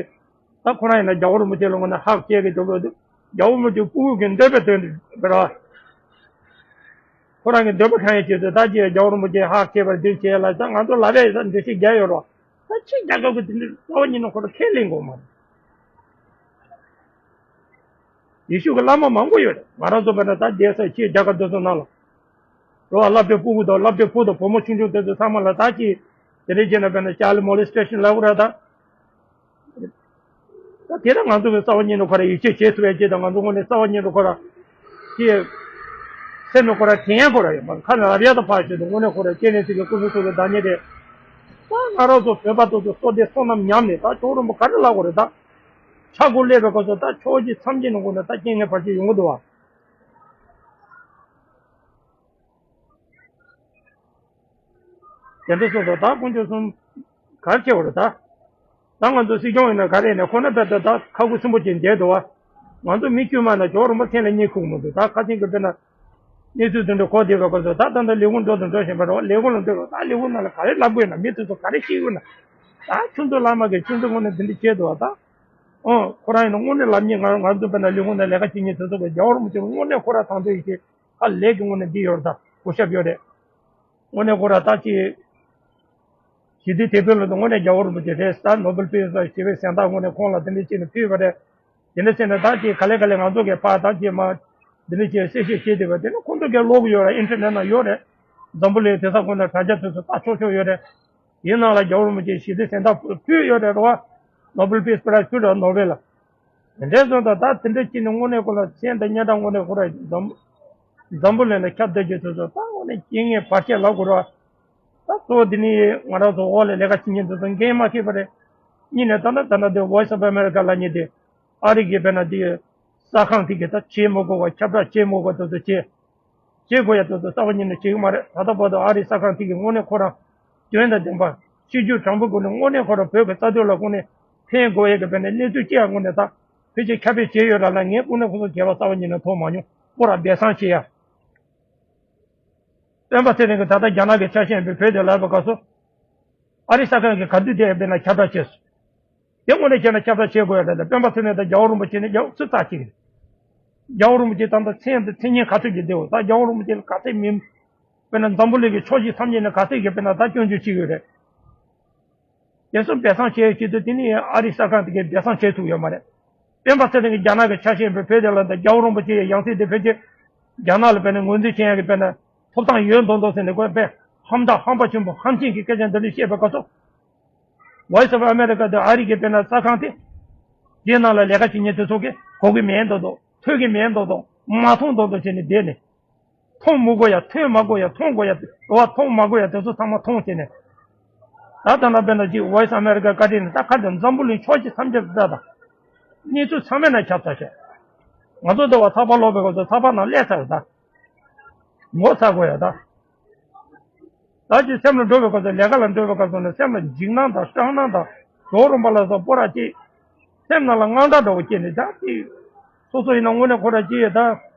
ད་ཁོ་རང་ཡིན་ན་རྒྱལ་བ་རིན་པོ་ཆེ་ལ་དངོས་གནས་ཧ་གོ་སྐྱེ་གི་འདུག་གི་འདུག་རྒྱལ་བ་རིན་པོ་ཆེ་སྤུ་གུ་གི་འདོད་པའི་དོན་དུ་ར། ཁོ་རང་གི་འདོད་པ་ཁེངས་ཡས་ཆེད་དུ་ད་ཅི་རྒྱལ་བ་རིན་པོ་ཆེ་ཧ་ཁེ་བར་འདུན་བྱས་ལ་ད་ང་ཚོ་ལབ་ཡས་ཡོད་ས་འདུ་ཤེས་རྒྱག་ཡོད་རོགས། ད་ཕྱི་རྒྱལ་ཁབ་ཀྱི་དེ་འདྲ་རྩ་བ་ཉིད་ནས་ཁོ་རང་ཁས་ལེན་དགོས་མ་རེད། ཡེ་ཤུ་གི་བླ་མ་མང་པོ་ཡོད་རེད། ང་རང་ཚོ་བས་ན་ད་རྒྱལ་ས་ཕྱི་རྒྱལ་ཁབ་དེ་ཚོ་ནང་ལ་རོ་བ་སློབ་གྲྭའི་སྤུ་གུ་དང་སློབ་གྲྭའི་བུ་དང་བུ་མོ་ཆུང་ཆུང་དེ་ཚོ་ཚང་མ་ལ་ད་ཅི་དེ་འདྲ་བྱས་ན་བས་ན་ཅཱལ་མོ་ལེ་སི་ཊེ་ཤན་ལབ་དགོས་རེད་ད། ད་དེ་ལ་ང་ཚོ་གི་རྩ་བ་ཉིད་ནས་ཁོ་ར་ཡིད་ཆེས་བྱེད་ཐུབ་ཡ་ཅིག་དང་ང་ཚོ་དངོས་གནས་རྩ་བ་ཉིད་ནས་ཁོ་ར་ཅི་སེམས་ནས་ཁོ་ར་དྲན་ཡ་ཁོ་ར་ཡོད་མ་རེད། ཁ་ནས་ལབ་ཡ་དང་ཕར་ཞོག་དང་དངོས་གནས་ཁོ་ར་སྐྱེ་གནས་ཚིག་གི་སྐུ་གཟུགས་ཚོ་གི་བདག་ཉིད་རེད། ད་ང་རང་ཚོ་བོད་པ་ཚོ་ཚོ་བསོད་བདེ་བསོད་ནམས་ཉམས་ནས་ད་ཇོ་བོ་རིན་པོ་ག་རེ་ལབ་དགོས་རེད་ད། ཆག་སྒོ་སླེབས་པའི་སྐབས་སུ་ད་ཕྱོགས་བཞི་མཚམས་བརྒྱད་ནང་ཁོ་ན་ད་རྐྱེན་ངན་བར་ཆད་ཡོང་གི་འདུག་བ། དེ་འདྲ་སོང་ཙང་ད་དཀོན་མཆོག་གསུམ་ག་རེ་བྱེད་དགོས་རེད་ད། ད་ང་ཚོ་སྲིད་སྐྱོང་ཡིན་ན་ག་རེ་ཡིན་ན་ཁོ་ན་དཔེ་ད་ད་ཁ་ཁུ་སིམ་པོ་ཅིག་བསྡད་འདུག་བ། ང་ཚོ་མི་དཀྱུས་མ་ན་ཇོ་བོ་རིན་པོ་མཚན་ལ་བསྙེན་ཁུག་མི་འདུག་ད་ཁ་སང་གི་དཔེར་ན་གནས་ཚུལ་དེ་འདྲ་གོ་བསྡད་པའི་སྐབས་སུ་ད་ད་ལྟ་ལས་ཁུངས་འགྲོ་དང་འགྲོ་བཞིན་པ་རེད་བ། ལས་ཁུངས་ལ་འགྲོ་རོགས་ད་ལས་ཁུངས་ནང་ལ་ག་རེ་ལབ་དགོས་ན་མི་དེ་ཚོ་ག་རེ་བཤད་དགོས་ན། ད་ཁྱོད་ཚོ་བླ་མ་གིས་ཁྱོད་ཚོ་དངོས་གནས་འདི་འདྲ་བྱས་འདུག་བ་ད། ཨོ་ཁོ་རང་ཡིན་ན་དངོས་གནས་ལབ་མཁན་ང་ང་ཚོ་དཔེར་ན་ལས་ཁུངས་ནང་ལས་ཀ་བྱེད་མཁན་དེ་ཚོ་གིས་ཇོ་བོ་རིན་པོ་ཆེ་དངོས་གནས་ཁོ་རང་དང་དུ་ཡིན་གྱི་ཧ་ལས་ཀྱི་དངོས་གནས་འདི་ཡོད་རེད་ད་གུས་ཞབས་ཡོད་རེད། དངོས་གནས་ཁོ་རང་ད་ཅི། ཞི་བདེ་དེ་དཔོན་ལ་དངོས་གནས་རྒྱལ་བ་རིན་པོ་ཆེ་རེད་ཟེར། ནོ་བེལ་ཕུལ་ས་ཞི་བའི་གཟེངས་རྟགས་དངོས་གནས་ཁོང་ལ་དེ་འདྲ་བྱས་ནས་ཕུལ་བ་རེད། དེ་འདྲ་བྱས་ནས་ད་ཅི་ག་ལེ་ག་ལེ་ང་ཚོ་གིས་ཕར་ད་ཅི་མ་དེ་འདྲ་བྱས་གསལ་བཤད་བྱས་བསྡད་པ་དེ་ནི་ཁོང་ཚོ་གིས་ཀློག་གི་ཡོད་རེད། ཨིན་ཊར་ནེཊ་ནང་ཡོད་རེད། འཛམ་བུ་གླིང་དེང་སང་ཁོང་ཚོ་དྲ་རྒྱ་དེ་ཚོ་ལྟ་ཆོག་ཆོག་ཡོད་རེད། དེའི་ནང་ལ་རྒྱལ་བ་རིན་པོ་ཆེ་ཞི་བདེ་གཟེངས་རྟགས་ཕུལ་ཡོད་རེད་རོ། ནོ་བེལ་ཕིས་པ་རའི་ཛ་ཕུལ་རེད་ནོ་བེལ་ལ། དེ་འདྲའི་བཟོ་འདྲ་ད་དེ་འདྲ་བྱས་ནས་དངོས་གནས་ཁོ་ལ་མཚན་དང་སྙན་གྲགས་དངོས་གནས་ཁོ་ར་འཛམ་འཛམ་བུ་གླིང་ལ་ཁྱབ་བསྡད་རྒྱུ་དེ་ཚོ་ད་དངོས་གནས་རྐྱེན་ངན་བར་ཆད་ལབ་དགོས་རེད་བ། ད་གཙོ་བོ་འདི་ནི་ང་རང་ཚོ་འོག་ལ་ལས་ཀ་བྱེད་མཁན་དེ་ཚོ་འགན་མ་འཁྱེར་བ་རེད། གཉིས་ནས་ད་ལྟ་ད་ལྟ་འདི་Voice of America་ལབ་མཁན་དེ་ཨ་རི་གི་དཔེར་ན་འདི་གསར་ཁང་དེ་གི་ད་བྱེད་མི་དགོས་པ་ཁྱབ་བསྒྲགས་བྱེད་མི་དགོས་པ་དེ་ཚོ་བྱེད། བྱེད་དགོས་ཡ་དེ་ཚོ་རྩ་བ་ཉིད་ནས་བྱེད་གི་མ་རེད། ད་ལྟ་བར་དུ་ཨ་རིའི་གསར་ཁང་དེ་གི་དངོས་གནས་ཁོ་རང་དོན་དང་ལྡན་པ་སྤྱི་རྒྱུ་དྲང་པོ་སྒོ་ནས་དངོས་གནས་ཁོ་རང་བོད་ཀྱི་རྩ་དོན་ལ་དངོས་གནས་ཕན་དགོས་ཡ་གི་དཔེར་ན་གནས་ཚུལ་ཅི་ཡང་དངོས་གནས་ད་ཕལ་ཆེར་ཁྱབ་སྤེལ་བྱས་ཡོད་ར་ལ་ངས་དངོས་གནས་ཁོ་ཚོ་བྱས་པ་རྩ་བ་ཉིད་ནས་མཐོང་མ་མྱོང་། ཁོ་རང་སྦས་གསང་བྱེད་ཡ། སྤེན་པ་ཚེ་རིང་གིས་ད་ལྟ་རྒྱ་ནག་གི་ཆ་ཤས་ཡིན་པའི་བོད་དེ་ལབ་པའི་སྐབས་སུ་ཨ་རིའི་གསར་ཁང་གིས་ག་དུས་དེ་དཔེར་ན་ཁྱབ་བསྒྲགས་བྱས་སོང་། དེ་དངོས་གནས་བྱས་ན་ཁྱབ་བསྒྲགས་བྱེད་དགོས་ཡ་རེད་ལ་སྤེན་པ་ཚེ་རིང་དང་རྒྱལ་བ་རིན་པོ་ཆེ་ནི་རྒྱལ་བ་སུ་རྩ་གཅིག་རེད། རྒྱལ་བ་རིན་པོ་ཆེ་ད་ལྟ་མཚན་དང་མཚན་སྙན་ག་ཚོད་ཀྱི་བདེ་བོ་ད་རྒྱལ་བ་རིན་པོ་ཆེ་ལ་ག་ཚད་མིན། དཔེར་ན་འཛམ་བུ་གླིང་གི་ཕྱོགས་བཞི་མཚམས་བརྒྱད་ནས་ག་ཚད་ཀྱི་དཔེར་ན་ད་སྐྱོན་བརྗོད་བྱེད་ཀྱི་ཡོད་རེད། དེ་ཚོ་སྦས་གསང་བྱས་ཡོད་ཆེད་དུ་དེ་ནི་ཨ་རིའི་གསར་ཁང་དེ་གས་སྦས་གསང་བྱས་ཐུབ་ཡོད་མ་རེད། སྤེན་པ་ཚེ་རིང་གིས་རྒྱ་ནག་གི་ཆ་ཤས་ཡིན་པའི་བོད་དེ་ལ་ད་རྒྱལ་བ་རིན་པོ་ཆེ་ཡི་ཡང་སྲིད་དེ་ཕལ་ཆེར་རྒྱ་ནག་ལ་དཔེར་ན་ངོས་འཛིན་བྱེད་ཡག་གི་དཔེར་ན་ཐོབ་ཐང་ཡོད་མདོག་མདོག་ཟེར་ནས་ཁོས་དཔེ་ཧམ་ད་ཧམ་པ་ཆེན་པོ་ཧམ་ཆེན་གྱི་སྐད་ཆ་འདི་འདྲ་བཤད་པའི་སྐབས་སུ། Voice of America དེ་ཨ་རི་གི་དཔེར་ན་གསར་ཁང་དེ། དེའི་ནང་ལ་ལས་ཀ་བྱེད་མཁན་དེ་ཚོ་གིས་གོ་གི་མེད་མདོག་མདོག་ཐོས་ཀྱི་མེད་མདོག་མདོག་མ་མཐོང་མདོག་མདོག་བྱས་ནས་བསྡད་ནས། མཐོང་མི་དགོས་ཡ་ཐོས་མ་དགོས་ཡ་མཐོང་དགོས་ཡ་རོ་བ་མཐོང་མ་དགོས་ཡ་དེ་ཚོ་ཚང་མ་མཐོང་བྱས་ནས། ད་ད་ལྟ་དཔེར་ན་ཅིག་Voice America བཀའ་དྲིན་ནས་ད་ག་འདྲ་འཛམ་བུ་གླིང་ཕྱོགས་བཞི་མཚམས་བརྒྱད་དུ་ད་ད། གནས་ཚུལ་ཚང་མའི་ནང་ཁྱབ་ཚར་ཤག་ང་ཚོ་འདི་བ་ཚགས་པར་ཀློག་པའི་སྐབས་སུ་ཚགས་པར་ནང་སླེབས་ཚར་ཡོད་ད། ངོ་ཚ་དགོས་ཡ་ད། ད་ཅིག་སེམས་ལ་འགྲོ་བའི་སྐབས་སུ་ལས་ཀ་ལ་འགྲོ་བའི་སྐབས་སུ་ནི་སེམས་ལ་འཇིགས་སྣང་དང་སྐྲག་སྣང་དང་ཇོ་བོ་རིན་པོ་ལ་སོགས་པོ་ར་ཅིག་སེམས་ནང་ལ་དངངས་སྐྲག་འདྲ་བོ་སྐྱེས་ནས་ད་ཅིག་སོ་སོ་ཡིན་ན་དངོས་གནས་ཁོ་ར་ཅིག་ཡོད་ད།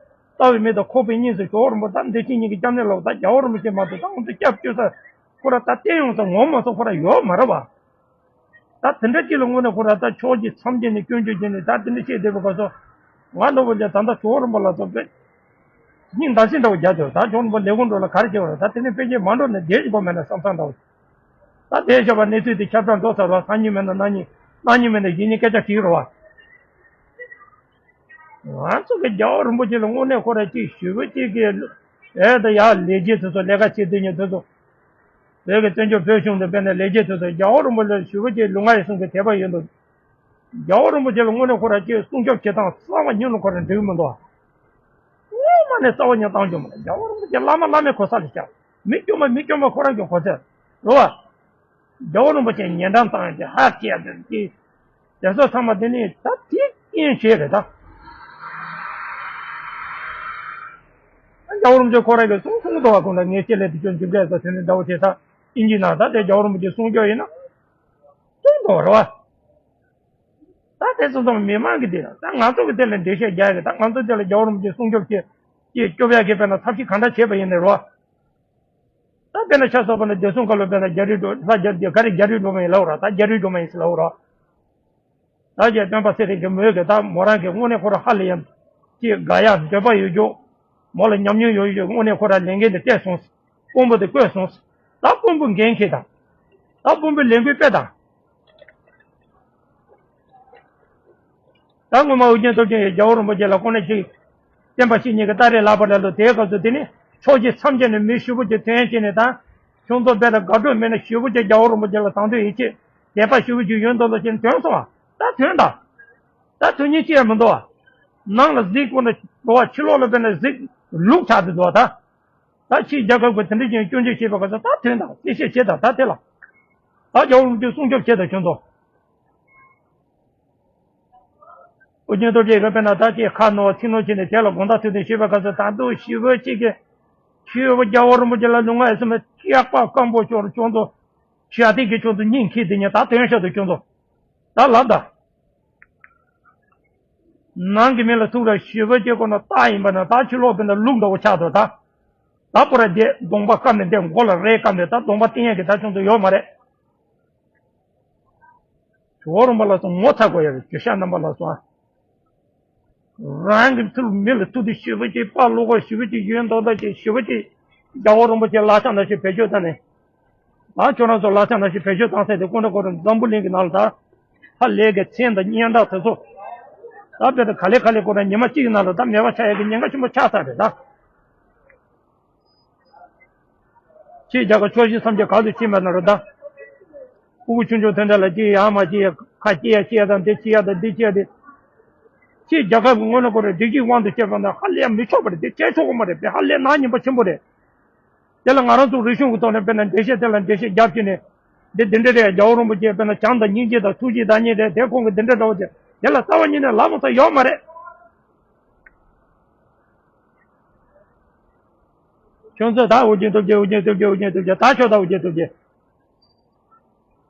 ལྟ་བའི་མིག་དང་ཁོག་པའི་གཉིས་སུ་ཇོ་བོ་རིན་པོ་ད་འདི་ཕྱི་གཉིས་ཀྱི་སྐྱབས་གནས་ལོག་ད་རྒྱལ་བ་རིན་པོ་ཆེ་མ་གཏོགས་ད་ང་ཚོ་སྐྱབས་བཅོལ་ས་ཁོ་ར་ད་བསྟན་ཡོང་ས་ངོ་མ་སོང་ཁོ་ར་ཡོད་མ་རེད་བ། ད་དེ་འདྲ་ཅིག་ལ་དངོས་གནས་ཁོ་ར་ད་ཕྱོགས་ཀྱི་མཚམས་བརྒྱད་ནས་སྐྱོན་བརྗོད་བྱས་ནས་ད་དེ་འདྲ་བཤད་བསྡད་པའི་སྐབས་སུ། ང་འདྲ་བོ་ལས་ད་ལྟ་ཇོ་བོ་རིན་པོ་ལ་སོགས་པའི་སྙིང་འདར་སིག་འདྲ་བོ་རྒྱག་ཆོག་ད་ཇོ་བོ་རིན་པོ་ལས་ཁུངས་འགྲོ་ལ་ག་རེ་བྱེད་བ་རེད། ད་དེ་ནས་ཕལ་ཆེར་མ་འགྲོ་ན་བསྡད་ཀྱི་པོ་མེད་ན་བསམ་བསམ་འདྲ་བོ། ད་དེ་བྱས་པ་གནས་ཚུལ་དེ་ཁྱབ་བསྒྲགས་འགྲོ་ཚར་བ་སང་ཉིན་མེད་ན་གནངས་ཉིན་གནངས་ཉིན་མེད་ན་གཞེས་ཉིན་སྐད་ཆ་དྲིས་རོགས། ང་ཚོ་གི་རྒྱལ་བ་རིན་པོ་ཆེ་ལ་དངོས་གནས་ཁོ་ར་ཅིག་ཞུ་བ་ཅིག་གི་ཨེ་ད་ཡ་ལས་བྱེད་དེ་ཚོ་ལས་ཀ་བྱེད་དུས་ཉིན་དེ་ཚོ། བོད་ཀྱི་བཙན་བྱོལ་བོད་གཞུང་དུ་སྤེལ་ནས་ལས་བྱེད་དེ་ཚོ་རྒྱལ་བ་རིན་པོ་ཆེ་ཞུ་བ་ཅིག་ལུས་ངག་ཡིད་གསུམ་གྱི་དད་པ་ཡོད་འདུག་རྒྱལ་བ་རིན་པོ་ཆེ་ལ་དངོས་གནས་ཁོ་ར་ཅིག་སྲུང་སྐྱོབ་བྱེད་སྟངས་རྩ་བ་ཉིད་ནས་ཁོ་ར་འགྲིག་གི་མི་འདུག་ངོ་མ་ནས་རྩ་བ་ཉིད་བཏང་རྒྱུ་མ་རེད། རྒྱལ་བ་རིན་པོ་ཆེ་བླ་མ་བླ་མའི་གོ་ས་ལ་བཞག་མི་དཀྱུས་མ་མི་དཀྱུས་མ་ཁོ་རང་གི་གོ་ཚད་རེད་བ། རྒྱལ་བ་རིན་པོ་ཆེ་ཉེ་འགྲམ་བཏང་ཡང་དེ་ཧ་ཅེ་ཡ་དེ་དེ་དེ་ཚོ་ཚང་མ་དེ་ནི་ད་དེ་རྐྱེན་བྱས་རེད་ད། རྒྱལ་བ་རིན་པོ་ཆེ་ཁོ་རང་གིས་གསུང་གསུང་དོ་བ། ཁོང་ལ་ངས་ཅི་ལས་དེ་ཅོ་འཇིགས་སྐད་ཟ་དེ་ནི་འདྲ་བོ་བྱས་ད་ཨིན་ཇི་ནང་ད་དེ་རྒྱལ་བ་རིན་པོ་ཆེ་གསུང་སྐྱོ་ཡིན་ན་གསུང་དོ་རེད་བ། ད་དེ་ཚོ་ཚང་མི་མང་གི་དེ་ད་ང་ཚོ་གི་དེ་ལ་འགྲེལ་བཤད་རྒྱག་གི་ད་ང་ཚོ་དེ་ལ་རྒྱལ་བ་རིན་པོ་ཆེ་གསུང་སྐྱོབ་བྱས་ཅེས་སྐྱོབ་ཡག་གི་དཔེར་ན་ཐབས་ཤེས་གང་འདྲ་བྱས་པ་ཡིན་ནའི་རོ། ད་དཔེར་ན་ཆ་བཞག་པ་ན་བདེ་སྲུང་བཀའ་བློན་དཔེར་ན་རྒྱ་རི་སྒྲོལ་ལྷ་རྒྱ་རི་ག་རེ་རྒྱ་རི་སྒྲོལ་མ་ཡིན་ལབ་ར། ད་རྒྱ་རི་སྒྲོལ་མ་ཡིན་ཟེར་ལབ་ར། ད་རྗེ་སྟོན་པ་ཚེ་རིང་གི་མོས་གི་ད་མོ་རང་གི་དངོས་གནས་ཁོ་ར་ཧ་ལས་ཡང་ཅིག་དགའ་ཡག་འདོད་པ་ཡོད་རྒྱུ། མོ་ལ་ཉམས་མྱོང་ཡོད་རྒྱུ་དངོས་གནས་ཁོ་ར་ལས་འགན་དེ་སྤྲད་སོང་། དཔོན་པོ་དེ་བསྐོས་སོང་། ད་དཔོན་པོ་འགན་འཁྱེར་དང་། ད་དཔོན་པོ་ལས་འགུལ་སྤེལ་དང་། ད་སྔོན་མ་ཨོ་རྒྱན་སྟོབས་ཆེན་ཡིས་རྒྱལ་བ་རིན་པོ་ཆེ་ལ་ཁོ་ན་ཅིག་བསྟན་པ་བཤིག་མཁན་གྱི་སྟ་རེ་ལབ་པ་ལ་ལོ་དེའི་སྐབས་སུ་དེ་ནི་ཕྱོགས་བཞི་མཚམས་བརྒྱད་ནས་མི་ཞེ་པོ་ཅིག་ཐོན་བྱས་ནས་ད་ཁྱོད་ཚོ་དཔེ་ལ་དགའ་སྤྲོ་མེད་ན་ཞེ་པོ་ཅིག་རྒྱལ་བ་རིན་པོ་ཆེ་ལ་དང་དོད་ཡིད་ཆེས་དད་པ་ཞེ་པོ་ཅིག་ཡོད་མདོག་མདོག་བྱས་ནས་ཐོན་སོང་བ། ད་ཐོན་ད། ད་ཐོན་མཁན་ཅི་ཡང་མི་འདུག་བ། ནང་ལ་གཟིག་ཁོ་ན་འགྲོ་བ་ཕྱི་ལོགས་ལ་དཔེ་ན་གཟིག་ལུག་ཆགས་ཏེ་འདུག་བ་ད། ད་ཕྱིའི་རྒྱལ་ཁབ་ཀྱི་དེ་འདྲ་ཅན་སྐྱོན་བརྗོད་བྱེད་པའི་སྐབས་སུ་ད་ཐོན་དང་གསལ་བཤད་བྱེད་དང་ད་དེ་ལ། ད་རྒྱལ་བ་རིན་པོ་ཆེ་སྲུང་སྐྱོབ་བྱེད་དང་ཁྱོད་ཚོ། ཨོ་རྒྱན་སྟོབས་ཆེན་གྱིས་དཔེར་ན་ད་ཅིག་ཁ་ནོར་ཚིག་ནོར་བྱས་ནས་དེ་ལ་དགོངས་དག་ཐུགས་བདེན་ཞུས་པའི་སྐབས་སུ་ད་དུང་ཞེ་པོ་ཅིག་གིས་ཆོས་པ་རྒྱལ་བ་རིན་པོ་ཆེ་ལ་ལུས་ངག་ཡིད་གསུམ་ལ་སྐྱག་པ་སྐམ་པོ་ཤོར། ཁྱོད་ཚོ་ཞྭ་སྟེང་གི་ཁྱོད་ཚོ་སྙིང་ཁྱི་དེ་ཉིད་ད་དོན་ཤོར་དུ་ཁྱོད་ཚོ་ད་ལབ་ད། ནང་གི་མི་ལ་ཐུག་ར་ཞེ་པོ་ཅིག་ཁོ་ན་རྟགས་ཡིན་པ་ན་ད་ཕྱི་ལོགས་དཔེར་ན་ལུག་འདྲ་བོ་ཆགས་འདུག་ད། ད་པོ་ར་དེ་གདོང་པ་སྐམ་ནས་དེ་མགོ་ལ་རས་སྐམ་ནས་ད་གདོང་པ་བསྟན་ཡག་གི་ད་ཁྱོད་ཚོ་ཡོད་མ་རེད། ཇོ་བོ་རིན་པོ་ལ་སོང་ངོ་ཚ་དགོས་ཡ་རེད། ཇོ་ཤ་རྣམ་པ་ལ་སོང་། རང་གི་ཚུལ་མི་ལ་ཐུག་དུས་ཞེ་པོ་ཅིག་དཔའ་བློ་ཁོག་ཞེ་པོ་ཅིག་ཡོད་མདོག་མདོག་ཅིག་ཞེ་པོ་ཅིག་རྒྱལ་བ་རིན་པོ་ཆེ་ལག་ཆ་ནང་བཞིན་བེད་སྤྱོད་བཏང་ནས། ང་ཁྱོད་རང་ཚོ་ལག་ཆ་ནང་བཞིན་བེད་སྤྱོད་བཏང་ས་དེ་ཀུན་ཏུ་ཀུན་ཏུ་འཛམ་བུ་གླིང་གི་ནང་ལ་ད་ཧ་ལས་ཀྱི་མཚན་དང་སྙན་གྲགས་དེ་ཚོ་ད་དཔེ་ད་ག་ལེ་ག་ལེ་ཁོ་རང་ཉི་མ་གཅིག་གི་ནང་ལ་ད་མེད་པ་ཆགས་ཡག་གི་ཉེན་ཁ་ཆེན་པོ་ཆགས་ཚར་རེད་ད། ཁྱེད་རྒྱ་གར་ཕྱོགས་བཞི་མཚམས་བརྒྱད་ག་ཚོད་ཕྱིན་པ་ན་རུ་ད། ཕྲུ་གུ་ཆུང་ཆུང་དེ་འདྲ་ལ་ཅི་ཡང་མ་ཅི་ཡང་ཁ་ཅི་ཡང་ཅི་ཡང་དང་འདི་ཅི་ཡང་དང་འདི་ཅི་ཡང་དེ། ཁྱེད་རྒྱལ་ཁབ་ཀྱི་ངོས་ནས་ཁོ་རེ་སྒྲིག་གཞིའི་དབང་དུ་བྱས་པ་ན་ཧ་ལས་མི་ཆོག་པ་རེད། དེ་བྱས་ཆོག་གི་མ་རེད་པས། ཧ་ལས་ནག་ཉེས་པ་ཆེན་པོ་རེད། དེ་ལ་ང་རང་ཚོ་རིག་གཞུང་གི་ཐོག་ནས་དཔེར་ན་འགྲེལ་བཤད་དེ་ལ་འགྲེལ་བཤད་རྒྱབ་ཀྱི་ནས་འདི་འདི་འདྲ་རེད། རྒྱལ་བ་རིན་པོ་ཆེ་དཔེར་ན་བྱམས་དང་སྙིང་རྗེ་དང་ཐུགས་རྗེ་དང་གཉིས་རེད། དེ་ཁོང་གི་འདི་འདྲ་འདྲ་བོ་དེ་དེ་ལ་རྩ་བ་ཉིད་ནས་ལབ་མ་ཐག་ཡོད་མ་རེད། ཁྱོད་ཚོས་ད་ཨོ་རྒྱན་སྟོབས་རྒྱལ་ཨོ་རྒྱན་སྟོབས་རྒྱལ་ཨོ་རྒྱན་སྟོབས་རྒྱལ་ད་ཆོག་ད་ཨོ་རྒྱན་སྟོབས་རྒྱལ།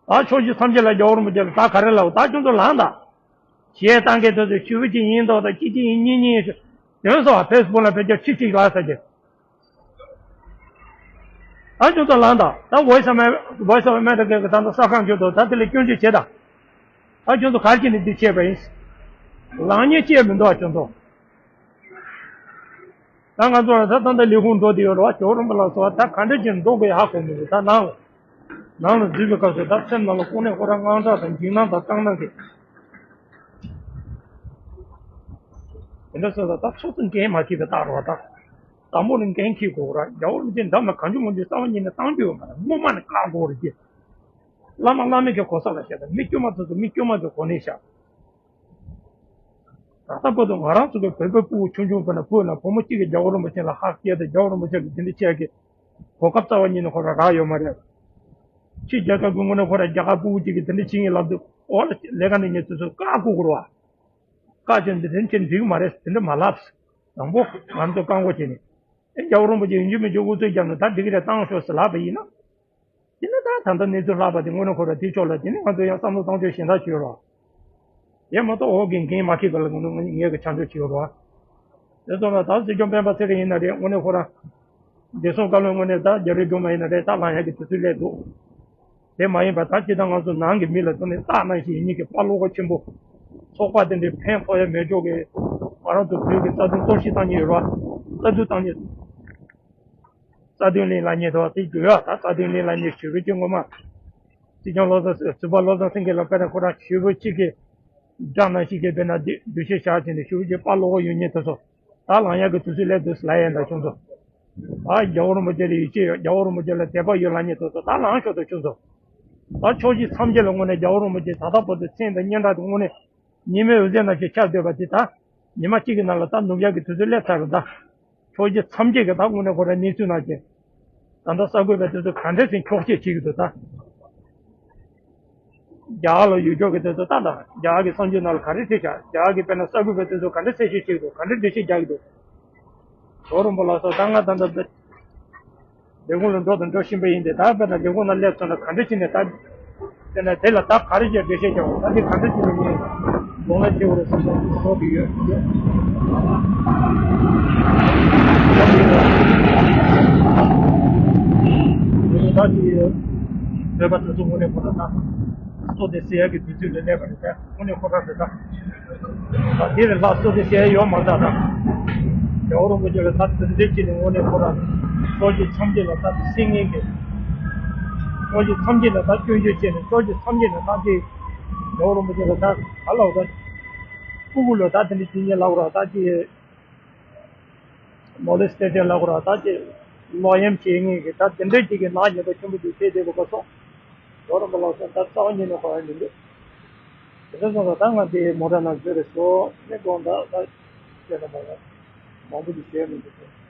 ད་ཕྱོགས་བཞི་མཚམས་བརྒྱད་ལ་རྒྱལ་བ་རིན་པོ་ཆེ་ལ་ད་ག་རེ་ལབ་ད་ཁྱོད་ཚོ་ལངས་ད། གཞས་བཏང་མཁན་དེ་ཚོ་ཞུ་བ་ཅིག་ཡིན་མདོག་ད་གཅིག་གཅིག་ཡིན་གཉིས་གཉིས་ཡིན་ཞུ། དོན་སོ་ཕེ་སི་བུག་ལ་ཕལ་ཆེར་ཁྲི་གཅིག་ལ་ཟེར་གྱི། ད་ཁྱོད་ཚོ་ལངས་ད། ད་Voice of Amer- Voice of America གི་ད་ལྟ་གསར་ཁང་ཁྱོད་ཚོ་ད་དེ་ལ་སྐྱོན་བརྗོད་བྱེད་ད། ད་ཁྱོད་ཚོ་ག་རེ་བྱས་ནས་འདི་བྱས་པ་ཡིན། ལངས་ཉེན་ཅི་ཡང་མི་འདུག་ཨ་ཁྱོད་ཚོ། ད་ང་ཚོ་ལ་ད་ད་ལྟ་ལས་ཁུངས་འགྲོ་བསྡད་ཡོད་རེད་བ། ཇོ་བོ་རིན་པོ་ལ་སོགས་ད་ག་འདྲ་ཅིག་འགྲོ་དགོས་ཧ་གོ་མི་འདུག་ད་ནང་ལ་ནང་ལ་འཛུལ་བའི་སྐབས་སུ་ད་སེམས་ནང་ལ་དངོས་གནས་ཁོ་རང་དངངས་སྐྲག་དང་འཇིགས་སྣང་དང་སྐྲག་སྣང་གིས། དེ་འདྲ་སོང་ཙང་ད་ཚོགས་གཙོ་འགན་མ་འཁྱེར་བའི་རྟགས་རེད་བ། ད་དང་པོ་ནས་འགན་འཁྱེར་དགོས་རེད། རྒྱལ་བ་རིན་པོ་ཆེ་འདྲ་མིན་གང་བྱུང་མང་བྱུང་རྩ་བ་ཉིད་ནས་བཏང་རྒྱུ་ཡོད་མ་རེད། སྔོན་མ་ནས་བཀག་དགོས་རེད་ཀྱི། བླ་མ་བླ་མེད་ཀྱི་གོ་ས་ལ་བཞག་དང་། མི་དཀྱུས་མ་ཚོ་ཚོ་མི་དཀྱུས་མ་ཚོའི་གོ་གནས་བཞག་ད་ལྟ་བར་དུ་ང་རང་ཚོ་གི་བོད་པའི་ཕྲུ་གུ་ཆུང་ཆུང་དཔེར་ན་བོད་ལ་བུ་མོ་གཅིག་གིས་རྒྱལ་བ་རིན་པོ་ཆེ་ལ་ཧ་སྐྱེས་ཏེ་རྒྱལ་བ་རིན་པོ་ཆེ་ལ་དེ་འདྲ་བྱས་ཀྱི་གོ་སྐབས་རྩ་བ་ཉིད་ནས་ཁོ་རང་རག་ཡོད་མ་རེད། ཕྱི་རྒྱལ་ཁབ་ཀྱི་ངོས་ནས་ཁོ་རང་རྒྱ་གར་ཕྲུ་གུ་གཅིག་གིས་དེ་འདྲ་བྱེད་ངེས་ལབ་དུས་ཨོ་ལ་ལས་ཀ་འདི་ངེད་ཚོ་ཚོས་བཀག་དགོས་ཀྱི་རེད་བ། བཀག་བྱས་འདི་དེ་འདྲ་བྱས་འགྲིག་གི་མ་རེད། དེ་འདྲ་མ་ལབ། དང་པོ་ང་ཚོས་བཀག་འགོག་བྱས་ནས་ཨེ་རྒྱལ་བ་རིན་པོ་ཆེ་ཡིན་རྒྱུ་མིན་རྒྱུ་དབུ་ཚུགས་བརྒྱབ་ནས་ད་འགྲིག་གི་རེད་བཏང་ཤོག་ཟེར་ལབ་པ་ཡིན་ན། དེ་ནི་ད་ད་ལྟ་གནས་ཚུལ་ལྷག་པ་དེ་དངོས་གནས་ཁོ་ར་དེ་ཕྱོགས་ལ་དེ་ནི་ང་ཚོ་ཡང་བསམ་བློ་བཏང་ཕྱོགས་གཞན་དག་བྱོས་རོགས། དེ་མ་གཏོགས་འོག་གི་འགན་མ་འཁྱེར་བ་ལ་ངོ་ནས་ངས་ཀྱི་ཆ་འཇོག་བྱེད་རོགས། དེ་ཚོ་ལ་ད་སྲིད་སྐྱོང་སྤེན་པ་ཚེ་རིང་ཡིན་ན་རེད། དངོས་གནས་ཁོ་ར་བདེ་སྲུང་བཀའ་བློན་དངོས་གནས་ད་རྒྱ་རི་སྒྲོལ་མ་ཡིན་ན་རེད། ད་ལངས་ཡག་གི་དུས་ཚོད་སླེབས་འདུག་དེ་མ་ཡིན་པ་ད་སྤྱིར་བཏང་ང་ཚོ་ནང་གི་མི་ལ་དངོས་གནས་སྟག་ནང་བཞིན་ཡིན་མཁན་གྱི་དཔའ་བློ་ཁོག་ཆེན་པོ། ཚོགས་པ་དེ་འདྲའི་ཕན་ཐོགས་ཡ་མེད་ཕྱོགས་ཀྱི་ང་རང་ཚོ་བོད་ཀྱི་རྩ་དོན་གཏོར་བཤིག་བཏང་མཁན་ཡོད་རེད་བ། རྩ་དོན་བཏང་མཁན། རྩ་དོན་གླིང་ལ་ཉེ་ཐོག་དེ་དགོས་ཡ། ད་རྩ་དོན་གླིང་ལ་ཉེ་ཞུ་རྒྱུ་ངོ་མ། སྲིད་སྐྱོང་བློ་བཟང་ཟུར་པ་བློ་བཟང་སེང་གེ་ལ་དཔེར་ན་ཁོ་རང་ཞུ་བོ་གཅིག་གི་སྒྲ་ནང་བཞིན་གྱི་དཔེར་ན་འདི་འདུ་ཤེས་བཞག་བྱས་ནས་ཞུ་བོ་གཅིག་དཔའ་བློ་ཁོག་ཡོད་མཁན་དེ་ཚོ་ད་ལངས་ཡག་གི་དུས་ཚོད་སླེབས་འདུག་ལབ་ཡ་འདྲ་བྱུང་འདུག་ད་རྒྱལ་བ་རིན་པོ་ཆེ་ལ་ཡིད་ཆེས་ཡོད། རྒྱལ་བ་རིན་པོ་ཆེ་ལ་དད་པ་ཡོད་ལབ་མཁན་དེ་ཚོ་ད་ལངས་ཤོག་འདྲ་བྱུང་འདུག་ད་ཕྱོགས་བཞི་མཚམས་བརྒྱད་ལ་དངོས་གནས་རྒྱལ་བ་རིན་པོ་ཆེ་ད་ལྟ་བར་དུ་མཚན་དང་སྙན་གྲགས་དེ་དངོས་གནས་ཉི་མའི་འོད་ཟེར་ནང་བཞིན་ཁྱབ་སྡོད་པ་དེ་ད་ཉི་མ་གཅིག་གི་ནང་ལ་ད་ནུབ་ཡག་གི་དུས་ཚོད་སླེབས་ཚར་རེད་ད། ཕྱོགས་བཞི་མཚམས་བརྒྱད་ཀྱི་ད་དངོས་གནས་ཁོ་རའི་གནས་ཚུལ་ནང་བཞིན། ད་ལྟ་གསར་འགོད་པས་དེ་ཚོ་ག་འདྲས་སེ་འཁྱོག་བཤད་བྱེད་ཀྱི་འདུག་ད། རྒྱ་གར་ལ་ཡུལ་ཕྱོགས་ཀྱི་དེ་ཚོ་ལྟ་དང་། རྒྱ་གར་གྱི་གསར་འགྱུར་ནང་ལ་ག་རེ་བྲིས་བཞག་རྒྱ་གར་གྱི་དཔེར་ན་གསར་འགོད་པ་དེ་ཚོ་ག་འདྲ་གསལ་བཤད་བྱེད་དགོས། ག་འདྲ་འགྲེལ་བཤད་རྒྱག་གི་འདུག་ཇོ་རོང་པོ་ལགས་སོ། ད་ང་ད་ལྟ་ལས་ཁུངས་ལ་འགྲོ་དང་འགྲོ་བཞིན་པ་ཡིན་ཏེ། ད་དཔེར་ན་ལས་ཁུངས་ནང་སླེབས་སོང་ན་ག་འདྲ་བྱས་ནས་ད། དེ་ན་དེ་ལ་ད་ག་རེ་བྱས་འགྲེལ་བཤད་རྒྱག་དགོས། ད་འདི་ག་འདྲ་བྱས་ནས་ངས་ལོང་ལ་བྱེད་དགོས་རེད་བསམ་སོང་། ཞོགས་ཀྱི་ཡོད་ཡོད། ད་ཅི་ཡོད། བོད་པ་དེ་ཚོ་དངོས་གནས་ཁོ་ཐག་ད། སོ་དེ་ཟེར་ཡག་གི་དུས་ཚོད་ལ་གནས་པ་རེད་ད། དངོས་གནས་ཁོ་ཐག་རེད་ད། ད་དེ་ལས་ལྷག་སོ་དེ་ཟེར་ཡག་ཡོད་མ་རེད་ད། ད་རྒྱལ་བ་རིན་པོ་ཆེ་ལ་ད་དེ་འདྲ་བྱས་ནས་དངོས་གནས་ཁོ་ཐག་སོ་སྐྱེ་ཐམས་ཅད་ལ་ད་སེང་གེ་གི། སོ་སྐྱེ་ཐམས་ཅད་ལ་ད་སྐྱོན་བརྗོད་བྱས་ནས། སོ་སྐྱེ་ཐམས་ཅད་ལ་ད་དེ་རྒྱལ་བ་རིན་པོ་ཆེ་ལ་ད་ག་ལབ་ད། སྤུ་གུ་ལ་ད་དེ་འདྲ་བྱེད་མཁན་ལབ་ར་ད་དེ། མོ་ལེ་སི་ཊེ་ཊར་ལབ་དགོས་ར། ད་ཅི་ལོག་གཡེམ་བྱེད་མཁན་གྱི་ད་དེ་འདྲའི་ཅིག་གི་ནག་ཉེས་པ་ཆེན་པོ་ཅིག་ཐེབས་བསྡད་པ་ག་སོང་། ཡོ་རོབ་པ་ལོག་སོང་། ད་རྩ་བ་ཉིད་ནས་གོ་ཡ་མི་འདུག་དེ་འདྲ་སོང་ཙང་ད་ང་དེ་མོ་ཊ་ནང་འཛུལ་རེད་སོ། ནས་དགོངས་དག་ད་བཤད་ན་མ་རེད། མང་པོ་ཅིག་བཤད་མི་འདུག